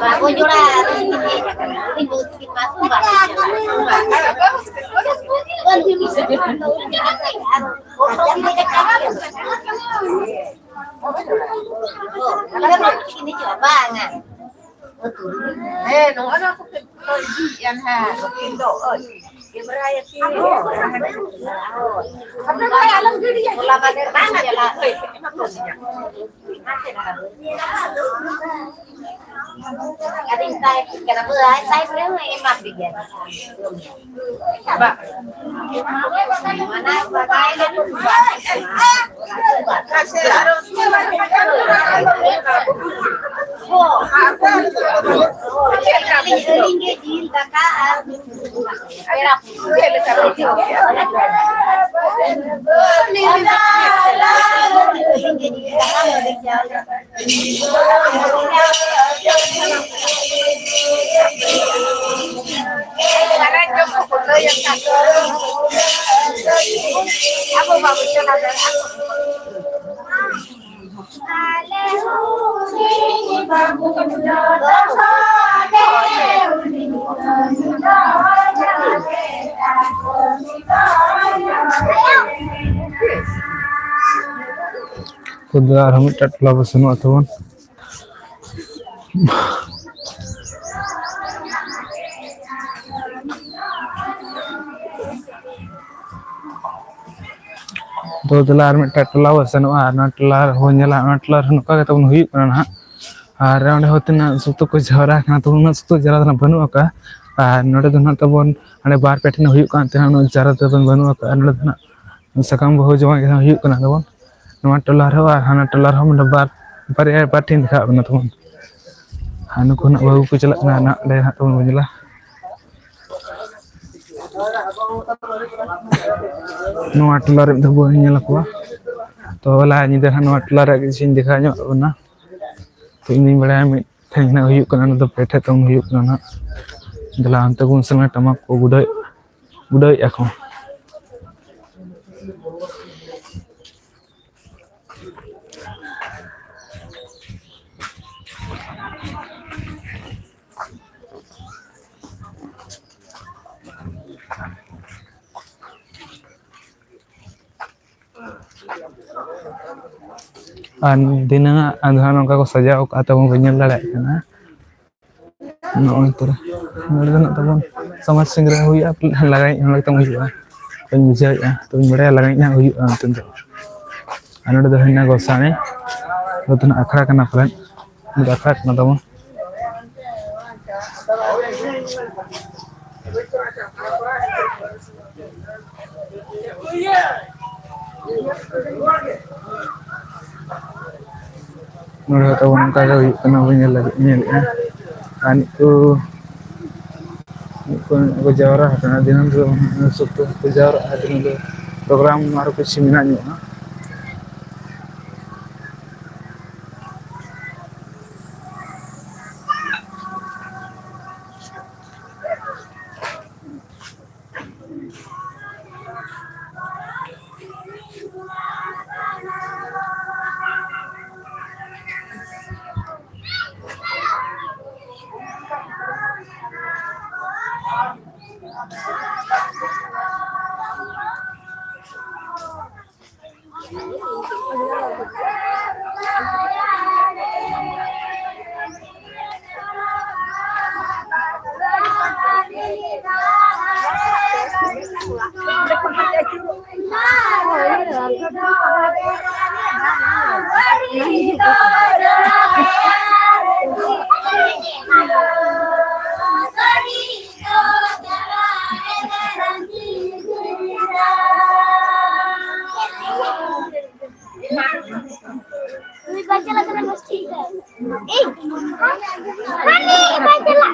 ᱵᱟᱹᱵᱩ ᱡᱚᱲᱟ, ᱟᱹᱞᱤᱧ ᱞᱤᱧ ᱦᱮᱡ ᱟᱠᱟᱱᱟ᱾ ᱟᱹᱞᱤᱧ ᱫᱚ ᱩᱥᱠᱤ ᱯᱟᱥ ᱦᱚᱸ ᱵᱟᱝ ᱦᱮᱡ ᱟᱠᱟᱱᱟ᱾ ᱟᱨ ᱯᱷᱳᱴᱳ ᱠᱚ ᱦᱮᱡ ᱟᱠᱟᱱᱟ᱾ ᱵᱟᱝᱟ᱾ ᱦᱮᱸ, ᱱᱚᱜᱼᱚ ᱱᱚᱣᱟ ᱠᱚ ᱠᱚ ᱤᱫᱤᱭᱮᱫᱼᱟ ᱱᱟᱦᱟᱜ᱾ ᱱᱩᱠᱤᱱ ᱫᱚ, ᱳᱭ, ᱠᱮᱢᱨᱟᱭᱟᱠᱤᱱ᱾ ᱦᱳᱭ᱾ ᱟᱯᱮ ᱫᱚ ᱟᱞᱚᱢ ᱜᱤᱰᱤᱭᱟ᱾ ᱦᱚᱞᱟ ᱢᱟᱫᱷᱮᱨ ᱵᱟᱝ ᱪᱟᱞᱟᱜ᱾ ᱟᱫᱚᱧ ᱢᱮᱛᱟᱭ ᱠᱟᱱᱟ, ᱵᱟᱹᱭ, ᱥᱟᱭᱤᱰ ᱨᱮ ᱦᱚᱸ ᱮᱢᱟ ᱯᱮ ᱜᱮᱭᱟ᱾ ᱛᱚ ᱫᱮᱞᱟ ᱟᱨᱦᱚᱸ ᱢᱤᱫᱴᱟᱝ ᱴᱚᱞᱟ ᱵᱚ ᱥᱮᱱᱚᱜᱼᱟ ᱛᱟᱵᱚᱱ᱾ ᱛᱚ ᱫᱮᱞᱟ ᱟᱨ ᱢᱤᱫᱴᱟᱝ ᱴᱚᱞᱟ ᱵᱚ ᱥᱮᱱᱚᱜᱼᱟ, ᱟᱨ ᱚᱱᱟ ᱴᱚᱞᱟ ᱨᱮᱦᱚᱸ ᱧᱮᱞᱟ, ᱚᱱᱟ ᱴᱚᱞᱟ ᱨᱮᱦᱚᱸ ᱱᱚᱝᱠᱟ ᱠᱟᱛᱮ ᱵᱚᱱ ᱦᱩᱭᱩᱜ ᱠᱟᱱᱟ ᱱᱟᱦᱟᱜ᱾ ᱟᱨ ᱚᱸᱰᱮ ᱦᱚᱸ ᱛᱤᱱᱟᱹᱜ ᱥᱚᱠᱛᱚ ᱠᱚ ᱡᱟᱣᱨᱟ ᱠᱟᱱᱟ, ᱛᱚ ᱩᱱᱟᱹᱜ ᱥᱚᱠᱛᱚ ᱡᱟᱣᱨᱟ ᱫᱚ ᱱᱟᱜ ᱵᱟᱹᱱᱩᱜ ᱟᱠᱟᱫᱼᱟ᱾ ᱟᱨ ᱱᱚᱰᱮ ᱫᱚ ᱱᱟᱜ ᱛᱟᱵᱚᱱ ᱦᱟᱸᱰᱮ ᱵᱟᱨ ᱯᱮ ᱴᱷᱮᱱ ᱦᱩᱭᱩᱜ ᱠᱟᱱ ᱛᱟᱦᱮᱱᱟ, ᱩᱱᱟᱹᱜ ᱡᱟᱣᱨᱟ ᱫᱚ ᱵᱟᱹᱱᱩᱜ ᱟᱠᱟᱫᱼᱟ᱾ ᱱᱚᱰᱮ ᱫᱚ ᱱᱟᱜ ᱥᱟᱠᱟᱢ ᱵᱟᱹᱦᱩ ᱡᱟᱶᱟᱭ ᱜᱮ ᱦᱩᱭᱩᱜ ᱠᱟᱱᱟ ᱛᱟᱵᱚᱱ᱾ ᱱᱚᱣᱟ ᱴᱚᱞᱟ ᱨᱮᱦᱚᱸ ᱟᱨ ᱦᱟᱱᱟ ᱴᱚᱞᱟ ᱨᱮᱦᱚᱸ ᱢᱟᱱᱮ ᱵᱟᱨ, ᱵᱟᱨᱭᱟ, ᱵᱟᱨ ᱴᱷᱮᱱ ᱫᱮᱠᱷᱟᱣ ᱠᱟᱱᱟ ᱛᱟᱵᱚᱱ᱾ ᱟᱨ ᱱᱩᱠᱩ ᱱᱟᱜ ᱵᱟᱹᱦᱩ ᱠᱚ ᱪᱟᱞᱟᱜ ᱠᱟᱱᱟ, ᱱᱟᱜ ᱚᱸᱰᱮ ᱦᱟᱸᱜ ᱛᱟᱵᱚᱱ ᱵᱚᱱ ᱧᱮᱞᱟ᱾ ᱱᱚᱣᱟ ᱴᱚᱞᱟ ᱨᱮ ᱢᱤᱫ ᱫᱷᱟᱣ ᱵᱚᱱ ᱧᱮᱞ ᱟᱠᱚᱣᱟ᱾ ᱛᱚ ᱦᱚᱞᱟ ᱧᱤᱫᱟᱹ ᱦᱟᱸᱜ ᱱᱚᱣᱟ ᱴᱚᱞᱟ ᱨᱮᱭᱟᱜ ᱠᱤᱪᱷᱩᱧ ᱫᱮᱠᱷᱟᱣ ᱧᱚᱜ ᱟᱵᱚᱱᱟ᱾ ᱛᱚ ᱤᱧ ᱫᱩᱧ ᱵᱟᱲᱟᱭᱟ ᱢᱤᱫ ᱴᱷᱮᱱ ᱦᱟᱸᱜ ᱦᱩᱭᱩᱜ ᱠᱟᱱᱟ, ᱚᱱᱟ ᱫᱚ ᱯᱮ ᱴᱷᱮᱡ ᱛᱟᱵᱚᱱ ᱦᱩᱭᱩᱜ ᱠᱟᱱᱟ ᱱᱟᱜ᱾ ᱫᱮᱞᱟ ᱚᱱᱛᱮ ᱵᱚᱱ ᱥᱮᱱ ᱞᱮᱱᱟ, ᱴᱟᱢᱟᱠ ᱠᱚ ᱩᱰᱟᱹᱣᱮᱫ, ᱩᱰᱟᱹᱣᱮᱫᱼᱟ ᱠᱚ᱾ ᱟᱨ ᱫᱷᱤᱱᱟᱹᱝ ᱟᱜ ᱟᱫᱷᱟ ᱱᱚᱝᱠᱟ ᱠᱚ ᱥᱟᱡᱟᱣ ᱠᱟᱜᱼᱟ, ᱛᱟᱵᱚᱱ ᱵᱚᱱ ᱧᱮᱞ ᱫᱟᱲᱮᱭᱟᱜ ᱠᱟᱱᱟ᱾ ᱱᱚᱜᱼᱚᱭ ᱛᱚᱨᱟ ᱱᱚᱰᱮ ᱫᱚ ᱱᱟᱜ ᱛᱟᱵᱚᱱ ᱥᱚᱢᱟᱡᱽ ᱥᱤᱝᱨᱟᱹᱭ ᱦᱩᱭᱩᱜᱼᱟ, ᱞᱟᱜᱟᱭᱤᱡ ᱦᱚᱸ ᱮᱠᱫᱚᱢ ᱦᱩᱭᱩᱜᱼᱟ᱾ ᱵᱟᱹᱧ ᱵᱩᱡᱷᱟᱹᱣᱮᱫᱼᱟ, ᱛᱚᱵᱮᱧ ᱵᱟᱲᱟᱭᱟ ᱞᱟᱜᱟᱭᱤᱡ ᱦᱟᱸᱜ ᱦᱩᱭᱩᱜᱼᱟ ᱢᱮᱱᱛᱮ ᱫᱚ᱾ ᱟᱨ ᱱᱚᱰᱮ ᱫᱚ ᱦᱩᱭᱱᱟ ᱜᱚᱸᱥᱟᱲᱮ, ᱱᱚᱰᱮ ᱫᱚ ᱱᱟᱜ ᱟᱠᱷᱲᱟ ᱠᱟᱱᱟ ᱯᱟᱞᱮᱱ, ᱱᱚᱰᱮ ᱟᱠᱷᱲᱟ ᱠᱟᱱᱟ ᱛᱟᱵᱚᱱ᱾ ᱱᱚᱰᱮ ᱦᱚᱸ ᱛᱟᱵᱚᱱ ᱚᱱᱠᱟ ᱜᱮ ᱦᱩᱭᱩᱜ ᱠᱟᱱᱟ, ᱵᱚᱱ ᱧᱮᱞ ᱞᱟᱹᱜᱤᱫ, ᱧᱮᱞᱮᱫᱼᱟ᱾ ᱟᱨ ᱱᱤᱛᱚᱜ ᱢᱤᱫ ᱠᱚ ᱠᱚ ᱡᱟᱣᱨᱟ ᱟᱠᱟᱱᱟ, ᱫᱤᱱᱟᱹᱢ ᱫᱚ ᱥᱚᱠᱛᱚ ᱠᱚ ᱡᱟᱣᱨᱟᱜᱼᱟ, ᱫᱤᱱᱟᱹᱢ ᱫᱚ ᱯᱨᱳᱜᱨᱟᱢ ᱟᱨᱚ ᱠᱤᱪᱷᱩ ᱢᱮᱱᱟᱜ ᱧᱚᱜᱼᱟ᱾ ᱩᱱᱤ ᱵᱟᱭ ᱪᱟᱞᱟᱜ ᱠᱟᱱᱟ ᱜᱳᱥᱴᱤ ᱨᱮ᱾ ᱮᱭ, ᱦᱟᱱᱤ ᱵᱟᱭ ᱪᱟᱞᱟᱜ ᱠᱟᱱᱟ᱾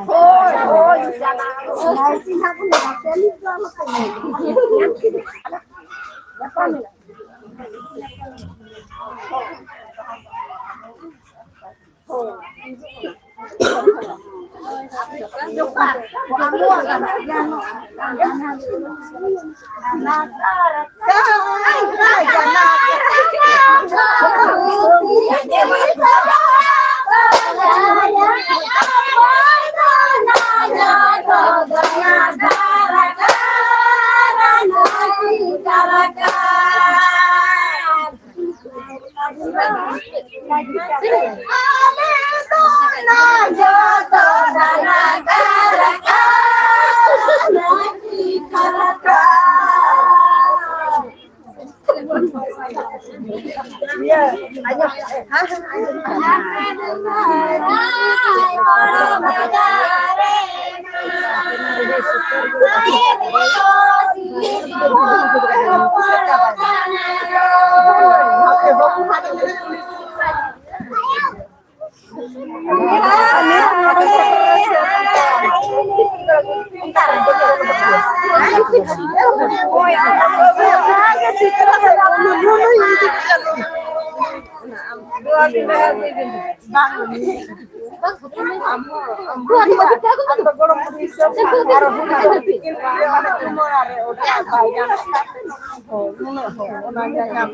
ᱦᱳᱭ, ᱦᱳᱭ, ᱪᱟᱞᱟᱜ ᱟᱵᱚᱱ᱾ ᱱᱟᱭᱠᱮ ᱦᱟᱸᱜ ᱵᱚᱱ ᱧᱟᱯᱟᱢ ᱠᱚᱣᱟ, ᱵᱟᱠᱚ ᱧᱟᱢ ᱠᱮᱫᱟ᱾ ᱦᱳᱭ᱾ ᱵᱟᱝ, ᱟᱢ ᱫᱚ ᱜᱚᱲᱚᱢ ᱵᱩᱰᱷᱤ ᱦᱤᱥᱟᱹᱵ ᱟᱨ ᱦᱩᱰᱤᱧ ᱦᱚᱲ ᱛᱤᱠᱤᱱ ᱨᱮ ᱚᱱᱟ ᱪᱩᱢᱟᱹᱲᱟ ᱨᱮ ᱚᱰᱟᱣ ᱵᱟᱭ ᱜᱟᱱᱚᱜ ᱠᱟᱱ ᱛᱟᱦᱮᱸ᱾ ᱦᱳᱭ, ᱱᱩᱱᱟᱹᱜ ᱦᱚᱲ ᱚᱱᱟ ᱧᱟᱧᱟᱢ᱾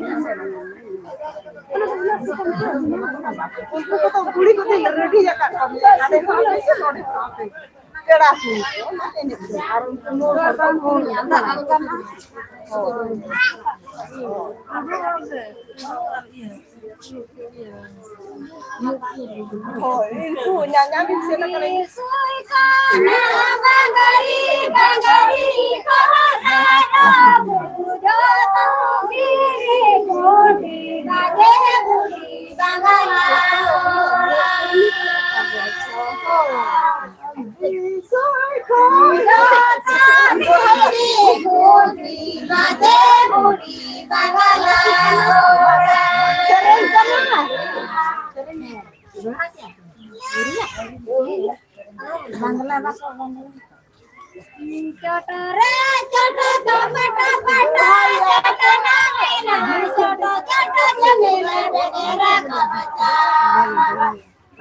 ᱩᱱᱠᱩ ᱠᱚᱫᱚ ᱵᱩᱲᱦᱤ ᱠᱚᱫᱚᱧ ᱨᱮᱰᱤ ᱟᱠᱟᱫ ᱠᱚᱣᱟ, ᱦᱟᱸᱰᱮ ᱠᱷᱚᱱ ᱦᱟᱸᱰᱮ ᱥᱮ ᱱᱚᱰᱮ ᱠᱷᱚᱱ ᱦᱟᱸᱰᱮ᱾ ᱯᱮᱲᱟ ᱠᱚ ᱮᱱᱮᱡ ᱠᱚ, ᱟᱨ ᱩᱱᱠᱩ ᱦᱚᱲ ᱠᱚ ᱦᱳᱭ᱾ ᱦᱳᱭ, ᱤᱧ ᱠᱚ ᱧᱟᱧᱟᱢ ᱤᱧ ᱥᱮᱱ ᱟᱠᱟᱱᱟ᱾ ᱵᱟᱝᱞᱟ ᱵᱟᱠᱚ ᱵᱟᱝᱞᱟ᱾ ᱪᱚᱴᱨᱮ ᱪᱚᱴ ᱫᱚ ᱯᱟᱴᱟ ᱯᱟᱴᱟ ᱪᱚᱴᱱᱟ ᱢᱮᱱᱟᱜᱼᱟ, ᱪᱚᱴ ᱪᱚᱴ ᱡᱚᱢᱤᱞᱟ ᱰᱮᱨᱟ ᱠᱚ ᱵᱟᱪᱟ᱾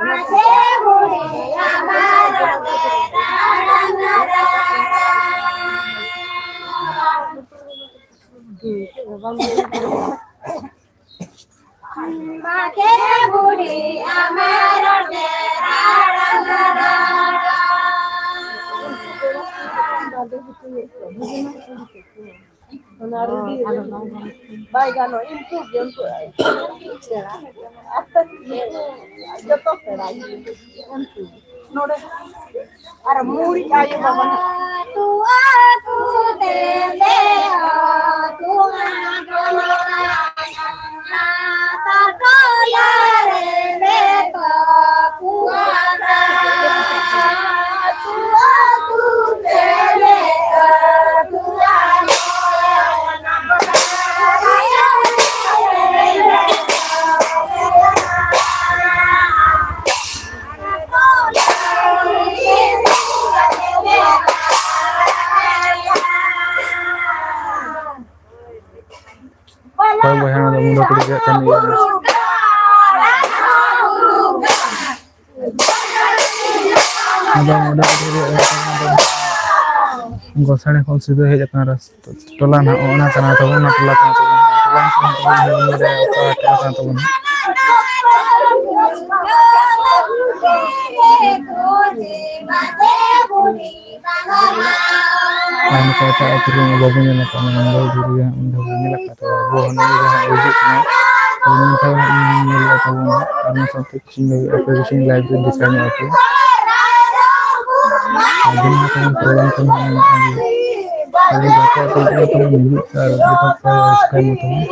ᱢᱟᱡᱷᱮ ᱵᱩᱲᱦᱤ ᱟᱢᱟᱨ ᱰᱮᱨᱟ ᱰᱟᱝᱜᱟ᱾ ᱢᱟᱡᱷᱮ ᱵᱩᱲᱦᱤ ᱟᱢᱟᱨ ᱰᱮᱨᱟ ᱰᱟᱝᱜᱟ᱾ ᱚᱱᱟ ᱨᱩᱜᱤ ᱵᱟᱭ ᱜᱟᱱᱚᱜ, ᱩᱱᱠᱩ ᱜᱮ, ᱩᱱᱠᱩ ᱯᱮᱲᱟ, ᱡᱚᱛᱚ ᱯᱮᱲᱟ ᱜᱮ ᱩᱱᱠᱩ᱾ ᱱᱚᱰᱮ ᱟᱨ ᱢᱩᱲᱤ ᱟᱭᱳ ᱵᱟᱵᱟ ᱱᱟᱜ᱾ ᱟᱹᱛᱩ ᱟᱹᱛᱩ ᱛᱮᱞᱮ ᱟᱹᱛᱩ ᱟᱹᱛᱩ ᱟᱹᱛᱩ ᱨᱮ ᱞᱮ ᱛᱟᱯᱩᱜᱼᱟ᱾ ᱟᱹᱛᱩ ᱟᱹᱛᱩ ᱛᱮᱞᱮ ᱟᱹᱛᱩ ᱟᱹᱛᱩ ᱚᱠᱚᱭ ᱵᱚᱭᱦᱟ ᱚᱱᱟ ᱫᱚ ᱢᱩᱰᱟᱹ ᱠᱩᱲᱤ ᱨᱮᱭᱟᱜ ᱠᱟᱹᱢᱤ ᱠᱟᱱᱟ? ᱟᱫᱚ ᱢᱩᱰᱟᱹ ᱠᱩᱲᱤ ᱨᱮᱭᱟᱜ ᱠᱟᱹᱢᱤ ᱫᱚ ᱜᱚᱥᱟᱬᱮ ᱠᱷᱚᱱ ᱥᱤᱫᱷᱟᱹ ᱦᱮᱡ ᱟᱠᱟᱱ ᱨᱟᱥᱛᱟ᱾ ᱴᱚᱞᱟ ᱱᱟᱦᱟᱜ ᱚᱱᱟ ᱠᱟᱱᱟ ᱛᱟᱵᱚᱱ, ᱚᱱᱟ ᱴᱚᱞᱟ ᱠᱟᱱᱟ ᱛᱟᱵᱚᱱ, ᱴᱚᱞᱟ ᱧᱩᱛᱩᱢ ᱫᱚ ᱵᱟᱹᱧ ᱵᱟᱲᱟᱭᱟ ᱚᱠᱟ ᱴᱚᱞᱟ ᱠᱟᱱᱟ ᱛᱟᱵᱚᱱ᱾ ᱟᱨ ᱱᱚᱝᱠᱟ ᱮᱴᱟᱜ ᱟᱹᱛᱩ ᱨᱮ ᱵᱟᱵᱚᱱ ᱧᱮᱞ ᱟᱠᱟᱫᱼᱟ, ᱢᱟᱱᱮ ᱢᱩᱰᱟᱹ ᱠᱩᱲᱤ ᱨᱮᱭᱟᱜ ᱢᱩᱰᱟᱹ ᱠᱩᱲᱤ ᱧᱮᱞ ᱟᱠᱟᱫ ᱛᱟᱵᱚᱱ, ᱟᱵᱚ ᱦᱚᱸ ᱱᱤᱭᱟᱹ ᱡᱟᱦᱟᱸ ᱦᱤᱡᱩᱜ ᱠᱟᱱᱟ, ᱛᱚ ᱱᱚᱝᱠᱟ ᱦᱟᱸᱜ ᱧᱮᱞ ᱟᱠᱟᱫ ᱛᱟᱵᱚᱱ ᱦᱟᱸᱜ, ᱟᱨ ᱚᱱᱟ ᱥᱟᱶᱛᱮ ᱠᱤᱪᱷᱩᱧ ᱞᱟᱹᱭ ᱟᱯᱮ, ᱠᱤᱪᱷᱩᱧ ᱞᱟᱭᱤᱵᱷ ᱨᱮ ᱫᱮᱠᱷᱟᱣ ᱧᱚᱜ ᱟᱯᱮ᱾ ᱟᱨ ᱡᱮᱢᱚᱱ ᱠᱚ ᱯᱨᱳᱜᱨᱟᱢ ᱠᱚ ᱢᱮᱱᱟᱜᱼᱟ, ᱟᱵᱚ ᱜᱟᱛᱮ ᱟᱹᱛᱩ ᱠᱚᱨᱮ ᱠᱷᱚᱱ ᱦᱤᱡᱩᱜ ᱯᱮ ᱟᱨ ᱡᱚᱛᱚ ᱯᱮ ᱨᱟᱹᱥᱠᱟᱹᱭ ᱢᱟ ᱛᱟᱵᱚᱱ᱾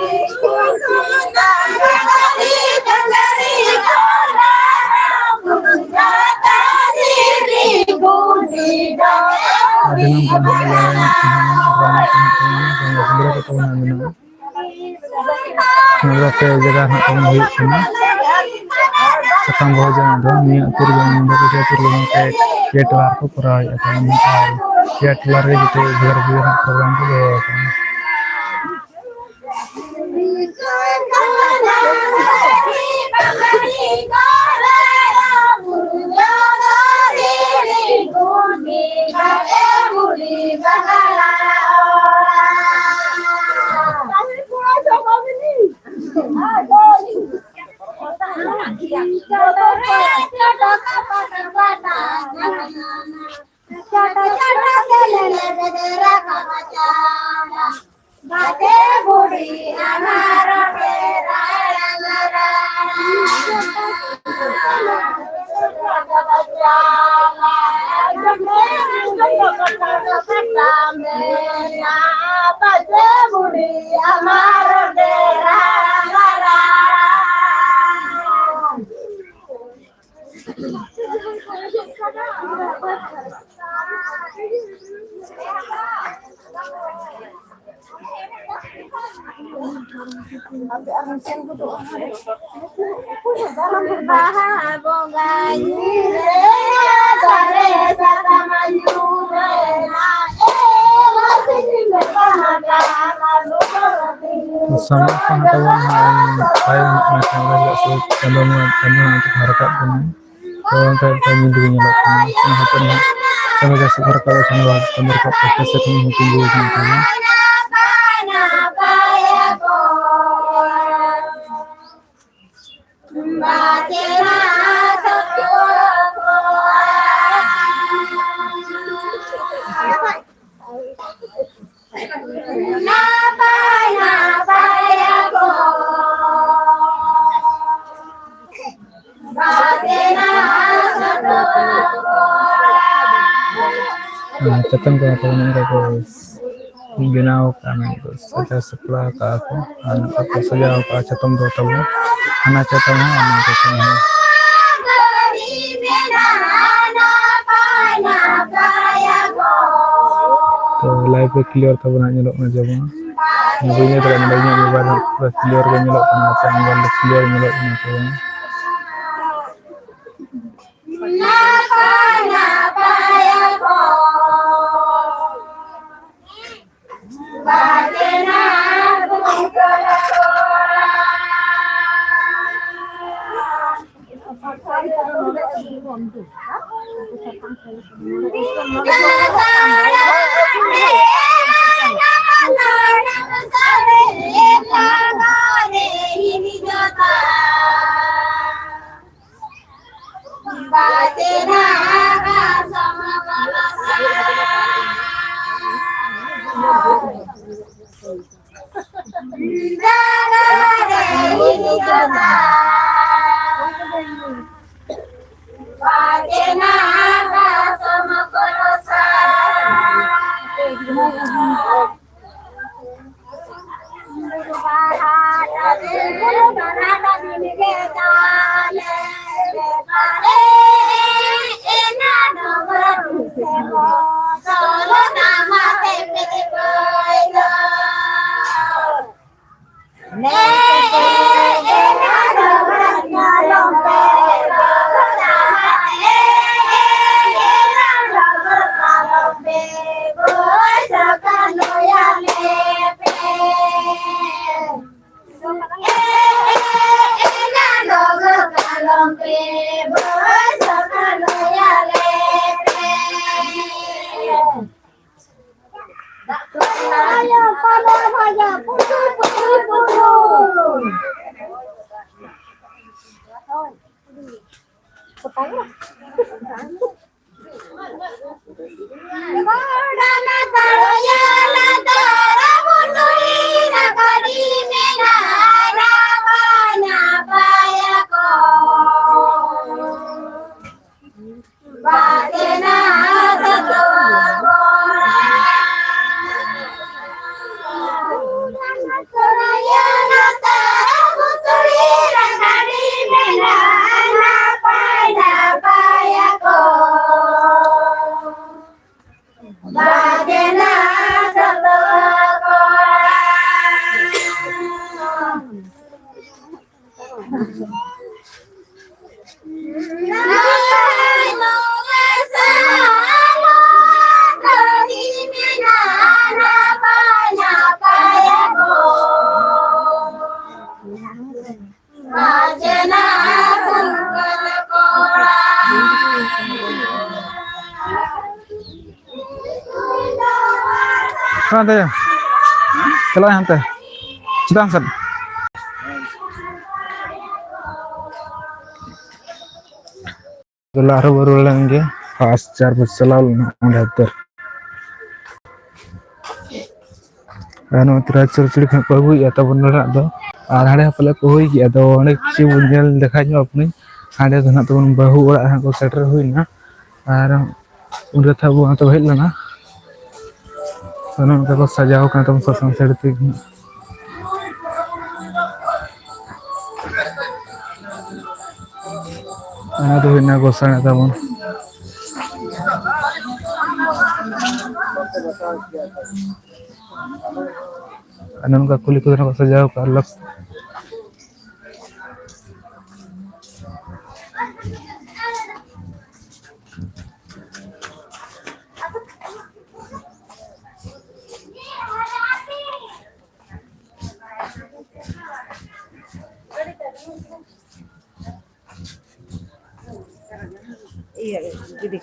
ᱟᱹᱰᱤ ᱜᱟᱱ ᱠᱚ ᱵᱚᱸᱜᱟ ᱵᱩᱨᱩ ᱠᱚ ᱛᱟᱵᱚᱱᱟ ᱢᱮᱱᱟᱜᱼᱟ᱾ ᱱᱚᱣᱟ ᱯᱮ ᱡᱟᱭᱜᱟ ᱨᱮ ᱦᱟᱸᱜ ᱛᱟᱵᱚᱱ ᱦᱩᱭᱩᱜ ᱠᱟᱱᱟ᱾ ᱥᱟᱠᱟᱢ ᱵᱚᱦᱚᱜ ᱡᱟᱦᱟᱸ ᱫᱚ ᱱᱤᱭᱟᱹ ᱟᱹᱛᱩ ᱨᱮᱜᱮ ᱢᱮᱱᱟᱜ ᱠᱚᱣᱟ, ᱟᱹᱛᱩ ᱨᱮᱜᱮ ᱢᱮᱱᱟᱜ ᱠᱚᱣᱟ, ᱯᱮ ᱴᱚᱞᱟ ᱨᱮᱠᱚ ᱠᱚᱨᱟᱣᱮᱫᱼᱟ ᱠᱚ᱾ ᱟᱨ ᱯᱮᱭᱟ ᱴᱚᱞᱟ ᱨᱮ ᱡᱚᱛᱚ ᱵᱷᱮᱜᱟᱨ ᱵᱷᱮᱜᱟᱨ program ᱠᱚ ᱫᱚᱦᱚ ᱟᱠᱟᱫᱟ᱾ ᱵᱟᱦᱟ ᱵᱚᱸᱜᱟ ᱧᱤᱨᱮ ᱫᱟᱨᱮ ᱥᱟᱠᱟᱢ ᱧᱩᱨᱮ ᱱᱟ, ᱮ ᱢᱟᱥᱤ ᱢᱮᱛᱟᱢ ᱠᱟᱱᱟ ᱞᱩᱜᱩ ᱥᱟᱢᱟᱝ ᱯᱟᱦᱴᱟ ᱵᱚᱱ ᱦᱟᱸᱜ ᱵᱟᱭ ᱜᱟᱱᱚᱜ ᱠᱟᱱᱟ ᱠᱮᱢᱮᱨᱟ, ᱪᱮᱫᱟᱜ ᱥᱮ ᱪᱟᱸᱫᱳ ᱢᱟ, ᱪᱟᱸᱫᱳ ᱢᱟ ᱪᱮᱛᱟᱱ ᱨᱟᱠᱟᱵ ᱠᱟᱱᱟ᱾ ᱛᱚ ᱚᱱᱠᱟ ᱜᱮ ᱧᱤᱫᱟᱹ ᱜᱮ ᱧᱮᱞᱚᱜ ᱠᱟᱱᱟ᱾ ᱚᱱᱟ ᱦᱚᱛᱮ ᱨᱮ ᱦᱟᱸᱜ ᱪᱟᱸᱫᱳ ᱡᱟᱦᱟᱸ ᱥᱮᱫ ᱠᱷᱚᱱ ᱨᱟᱠᱟᱵ ᱠᱟᱱᱟ, ᱪᱟᱸᱫᱳ ᱨᱟᱠᱟᱵ ᱯᱟᱦᱴᱟ ᱥᱮᱫ ᱠᱷᱚᱱ ᱦᱚᱸ ᱛᱤᱸᱜᱩ ᱟᱠᱟᱱ ᱛᱟᱵᱚᱱᱟ᱾ ᱟᱨ ᱪᱮᱛᱟᱱ ᱠᱚᱨᱮ ᱠᱚ ᱱᱚᱝᱠᱟ ᱠᱚ ᱵᱮᱱᱟᱣ ᱠᱟᱜᱼᱟ, ᱢᱮᱱᱛᱮ ᱥᱟᱡᱟᱣ ᱥᱟᱯᱲᱟᱣ ᱠᱟᱜᱼᱟ ᱠᱚ᱾ ᱟᱨ ᱱᱚᱝᱠᱟ ᱠᱚ ᱥᱟᱡᱟᱣ ᱠᱟᱜᱼᱟ ᱪᱟᱛᱚᱢ ᱫᱚ ᱛᱟᱵᱚᱱ, ᱦᱟᱱᱟ ᱪᱟᱛᱚᱢ ᱦᱚᱸ ᱟᱨ ᱱᱚᱣᱟ ᱪᱟᱛᱚᱢ ᱦᱚᱸ᱾ ᱛᱚ live ᱨᱮ clear ᱛᱟᱵᱚᱱ ᱦᱟᱸᱜ ᱧᱮᱞᱚᱜ ᱠᱟᱱᱟ ᱡᱮ ᱵᱟᱝ? ᱵᱟᱹᱧ ᱞᱟᱹᱭ ᱫᱟᱲᱮᱭᱟᱜ ᱠᱟᱱᱟ, ᱤᱧᱟᱹᱜ mobile ᱨᱮ ᱯᱩᱨᱟᱹ clear ᱜᱮ ᱧᱮᱞᱚᱜ ᱠᱟᱱᱟ, ᱟᱯᱮᱭᱟᱜ mobile ᱨᱮ clear ᱧᱮᱞᱚᱜ ᱠᱟᱱᱟ ᱥᱮ ᱵᱟᱝ? ᱦᱟᱱᱛᱮ ᱪᱟᱞᱟᱜ ᱦᱟᱱᱛᱮ ᱪᱮᱛᱟᱱ ᱥᱮᱫ᱾ ᱫᱮᱞᱟ ᱟᱨᱦᱚᱸ ᱵᱚᱱ ᱨᱩᱣᱟᱹᱲ ᱞᱮᱱ ᱜᱮ᱾ ᱯᱷᱟᱥᱴ ᱪᱟᱨ ᱵᱚᱪᱷᱚᱨ ᱪᱟᱞᱟᱣ ᱞᱮᱱᱟ ᱚᱸᱰᱮ ᱩᱛᱟᱹᱨ᱾ ᱟᱨ ᱱᱚᱣᱟ ᱛᱤᱨᱟᱡᱽ ᱪᱚᱲᱪᱚᱲᱤ ᱠᱷᱚᱱ ᱠᱚ ᱟᱹᱜᱩᱭᱮᱫᱼᱟ ᱛᱟᱵᱚᱱ ᱱᱚᱰᱮ ᱫᱚ᱾ ᱟᱨ ᱦᱟᱸᱰᱮ ᱦᱚᱸ ᱯᱟᱞᱮ ᱠᱚ ᱦᱩᱭ ᱠᱮᱜᱼᱟ, ᱟᱫᱚ ᱚᱸᱰᱮ ᱠᱤᱪᱷᱩ ᱵᱚᱱ ᱧᱮᱞ ᱫᱮᱠᱷᱟ ᱧᱚᱜ ᱟᱵᱚᱱᱟᱹᱧ᱾ ᱦᱟᱸᱰᱮ ᱫᱚ ᱱᱟᱦᱟᱜ ᱛᱟᱵᱚᱱ ᱵᱟᱹᱦᱩ ᱚᱲᱟᱜ ᱦᱟᱸᱜ ᱠᱚ ᱥᱮᱴᱮᱨ ᱦᱩᱭᱱᱟ᱾ ᱟᱨ ᱩᱱ ᱠᱟᱛᱷᱟ ᱟᱵᱚ ᱚᱱᱛᱮ ᱵᱚ ᱦᱮᱡ ᱞᱮᱱᱟ᱾ ᱛᱚ ᱱᱚᱜᱼᱚ ᱱᱚᱝᱠᱟ ᱠᱚ ᱥᱟᱡᱟᱣ ᱠᱟᱱᱟ ᱛᱟᱵᱚᱱ ᱥᱟᱥᱟᱝ ᱥᱟᱹᱲᱤ ᱛᱮᱜᱮ ᱱᱟᱦᱟᱜ᱾ ᱚᱱᱟ ᱫᱚ ᱦᱩᱭᱱᱟ ᱜᱚᱸᱥᱟᱲᱮ ᱛᱟᱵᱚᱱ᱾ ᱟᱨ ᱱᱚᱝᱠᱟ ᱠᱩᱞᱦᱤ ᱠᱚᱫᱚ ᱠᱚ ᱥᱟᱡᱟᱣ ᱠᱟᱜᱼᱟ ᱞᱟᱠᱥ-᱾ ᱤᱭᱟᱹ ᱜᱤᱰᱤ᱾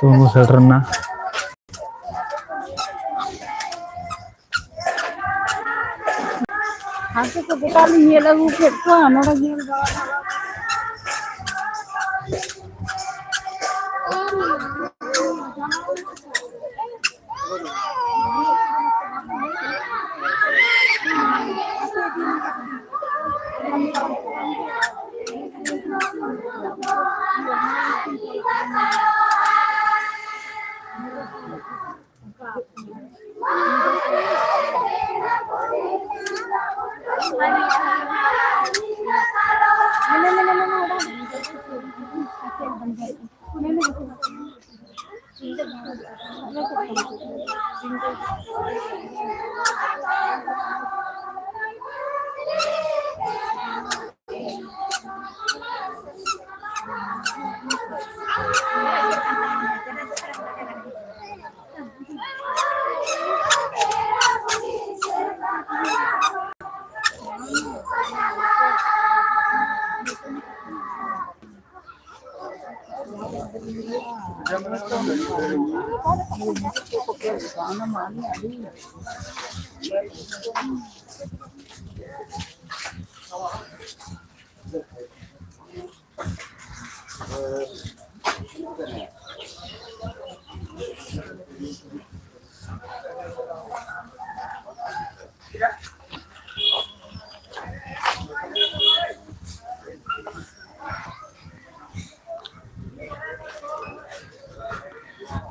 ᱛᱚ ᱵᱚᱱ ᱥᱮᱴᱮᱨ ᱮᱱᱟ᱾ ᱦᱟᱹᱠᱩ ᱠᱚ ᱜᱚᱴᱟ ᱞᱤᱧ ᱧᱮᱞ ᱟᱹᱜᱩ ᱠᱮᱫ ᱠᱚᱣᱟ, ᱱᱚᱰᱮ ᱧᱮᱞ ᱵᱟᱲᱟ᱾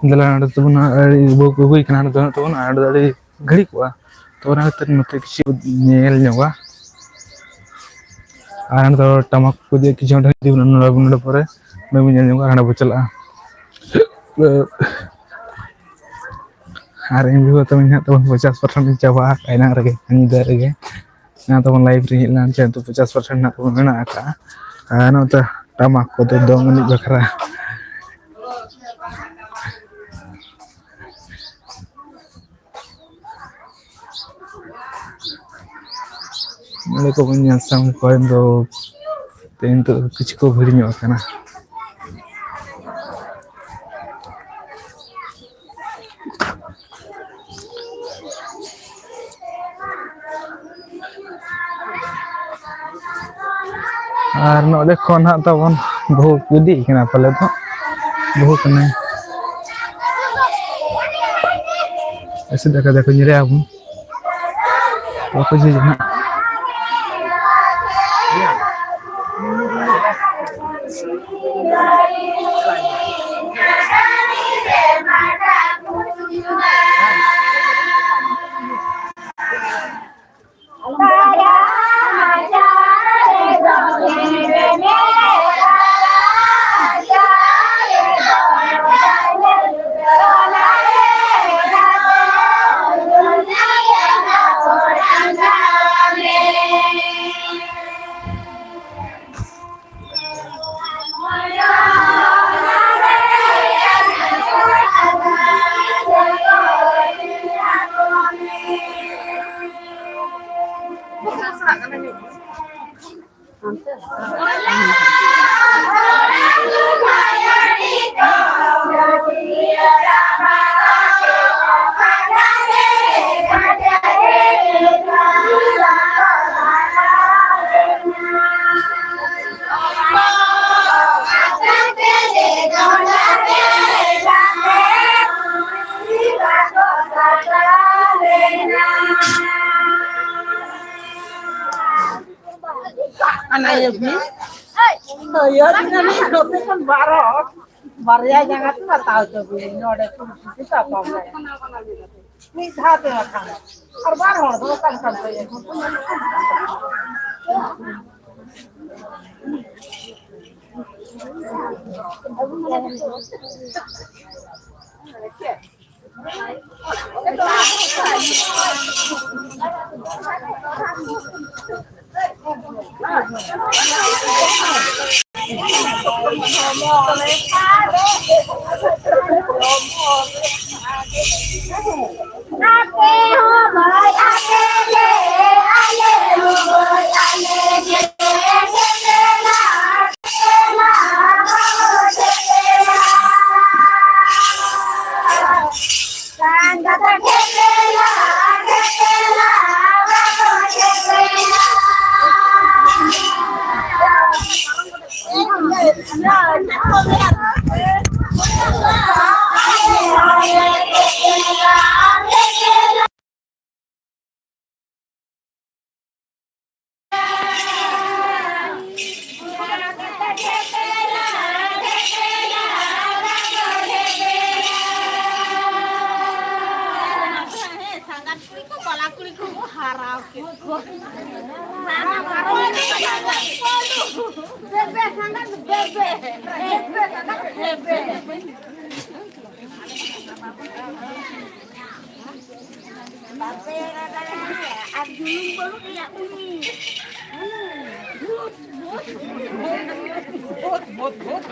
ᱫᱮᱞᱟ, ᱱᱚᱰᱮ ᱛᱟᱵᱚᱱ ᱟᱹᱰᱤ ᱵᱚ ᱟᱹᱜᱩᱭ ᱠᱟᱱᱟ, ᱱᱚᱰᱮ ᱫᱚ ᱛᱟᱵᱚᱱ ᱟᱹᱰᱤ ᱜᱷᱟᱹᱲᱤ ᱠᱚᱜᱼᱟ᱾ ᱛᱚ, ᱚᱱᱟ ᱠᱷᱟᱹᱛᱤᱨ ᱱᱚᱛᱮ ᱠᱤᱪᱷᱩ ᱧᱮᱞ ᱧᱚᱜᱟ᱾ ᱟᱨ ᱱᱚᱰᱮ ᱫᱚ ᱴᱟᱢᱟᱠ ᱠᱚ ᱤᱫᱤᱭᱟ, ᱠᱤᱪᱷᱩ ᱚᱸᱰᱮ ᱤᱫᱤ ᱵᱚᱱᱟ, ᱱᱚᱰᱮ, ᱱᱚᱰᱮ ᱯᱚᱨᱮ ᱱᱚᱰᱮ ᱵᱚᱱ ᱧᱮᱞ ᱧᱚᱜᱟ, ᱟᱨ ᱦᱟᱸᱰᱮ ᱵᱚᱱ ᱪᱟᱞᱟᱜᱼᱟ᱾ ᱟᱨ ᱮᱢ ᱵᱤ ᱦᱚᱸ ᱛᱟᱵᱚᱱ ᱦᱟᱸᱜ ᱛᱟᱵᱚᱱ ᱯᱚᱪᱟᱥ ᱯᱟᱨᱥᱮᱱᱴ ᱪᱟᱵᱟ ᱟᱠᱟᱫᱼᱟ ᱮᱱᱟᱝ ᱨᱮᱜᱮ, ᱧᱤᱫᱟᱹ ᱨᱮᱜᱮ᱾ ᱚᱱᱟ ᱛᱟᱵᱚᱱ ᱞᱟᱭᱤᱵᱷ ᱨᱮ ᱦᱮᱡ ᱞᱮᱱ ᱠᱷᱟᱱ ᱫᱚ ᱯᱚᱪᱟᱥ ᱯᱟᱨᱥᱮᱱᱴ ᱱᱟᱜ ᱛᱟᱵᱚᱱ ᱢᱮᱱᱟᱜ ᱟᱠᱟᱫᱼᱟ᱾ ᱟᱨ ᱱᱚᱛᱮ ᱴᱟᱢᱟᱠ ᱠᱚᱫᱚ ᱫᱚᱝ ᱮᱱᱮᱡ ᱵᱟᱠᱷᱨᱟ᱾ ᱱᱚᱰᱮ ᱠᱚᱵᱚᱱ ᱧᱮᱞ ᱥᱟᱢ ᱠᱚᱭᱮᱱ ᱫᱚ ᱛᱮᱦᱮᱧ ᱫᱚ ᱠᱤᱪᱷᱩ ᱠᱚ ᱵᱷᱤᱲ ᱧᱚᱜ ᱟᱠᱟᱱᱟ᱾ ᱟᱨ ᱱᱚᱰᱮ ᱠᱷᱚᱱ ᱦᱟᱸᱜ ᱛᱟᱵᱚᱱ ᱵᱟᱹᱦᱩ ᱠᱚ ᱤᱫᱤᱭᱮ ᱠᱟᱱᱟ ᱯᱟᱞᱮ ᱫᱚ᱾ ᱵᱟᱹᱦᱩ ᱠᱟᱱᱟᱭ᱾ ᱮᱥᱮᱫ ᱟᱠᱟᱫᱟ ᱠᱚ, ᱧᱮᱞᱮᱜᱼᱟ ᱵᱚᱱ᱾ ᱵᱟᱠᱚ ᱡᱷᱤᱡ ᱱᱟᱜ᱾ ᱚᱱᱟ ᱤᱭᱟᱹ ᱵᱤᱱ᱾ ᱤᱭᱟᱹ ᱵᱤᱱ, ᱟᱹᱞᱤᱧ ᱱᱚᱛᱮ ᱠᱷᱚᱱ ᱵᱟᱨ ᱦᱚᱲ, ᱵᱟᱨᱭᱟ ᱡᱟᱸᱜᱟ ᱛᱮ ᱦᱟᱛᱟᱣ ᱦᱚᱪᱚ ᱵᱤᱱ, ᱱᱚᱰᱮ ᱠᱷᱚᱱ ᱵᱤᱥᱤ ᱛᱟᱯᱟᱢ ᱨᱮ᱾ ᱢᱤᱫ ᱫᱷᱟᱣ ᱛᱮ ᱵᱟᱠᱷᱟᱱ, ᱟᱨ ᱵᱟᱨ ᱦᱚᱲ ᱫᱚ ᱚᱠᱟ ᱞᱮᱠᱟ ᱠᱚ ᱤᱭᱟᱹ ᱠᱚᱣᱟ? ᱥᱟᱸᱜᱟᱛ ᱠᱩᱲᱤ ᱠᱚ, ᱵᱟᱞᱟ ᱠᱩᱲᱤ ᱠᱚ ᱠᱚ ᱦᱟᱨᱟᱣ ᱠᱮᱫ ᱠᱚᱣᱟ᱾ ᱵᱮᱵᱮ, ᱥᱟᱸᱜᱟᱛ ᱵᱮᱵᱮ᱾ ᱵᱮᱵᱮ, ᱥᱟᱸᱜᱟᱛ ᱵᱮᱵᱮ᱾ ᱟᱨ ᱡᱩᱞᱩᱢ ᱵᱟᱹᱱᱩᱜ ᱮᱭᱟ ᱩᱱᱤ᱾ ᱵᱷᱩᱛ, ᱵᱷᱩᱛ, ᱵᱷᱩᱛ᱾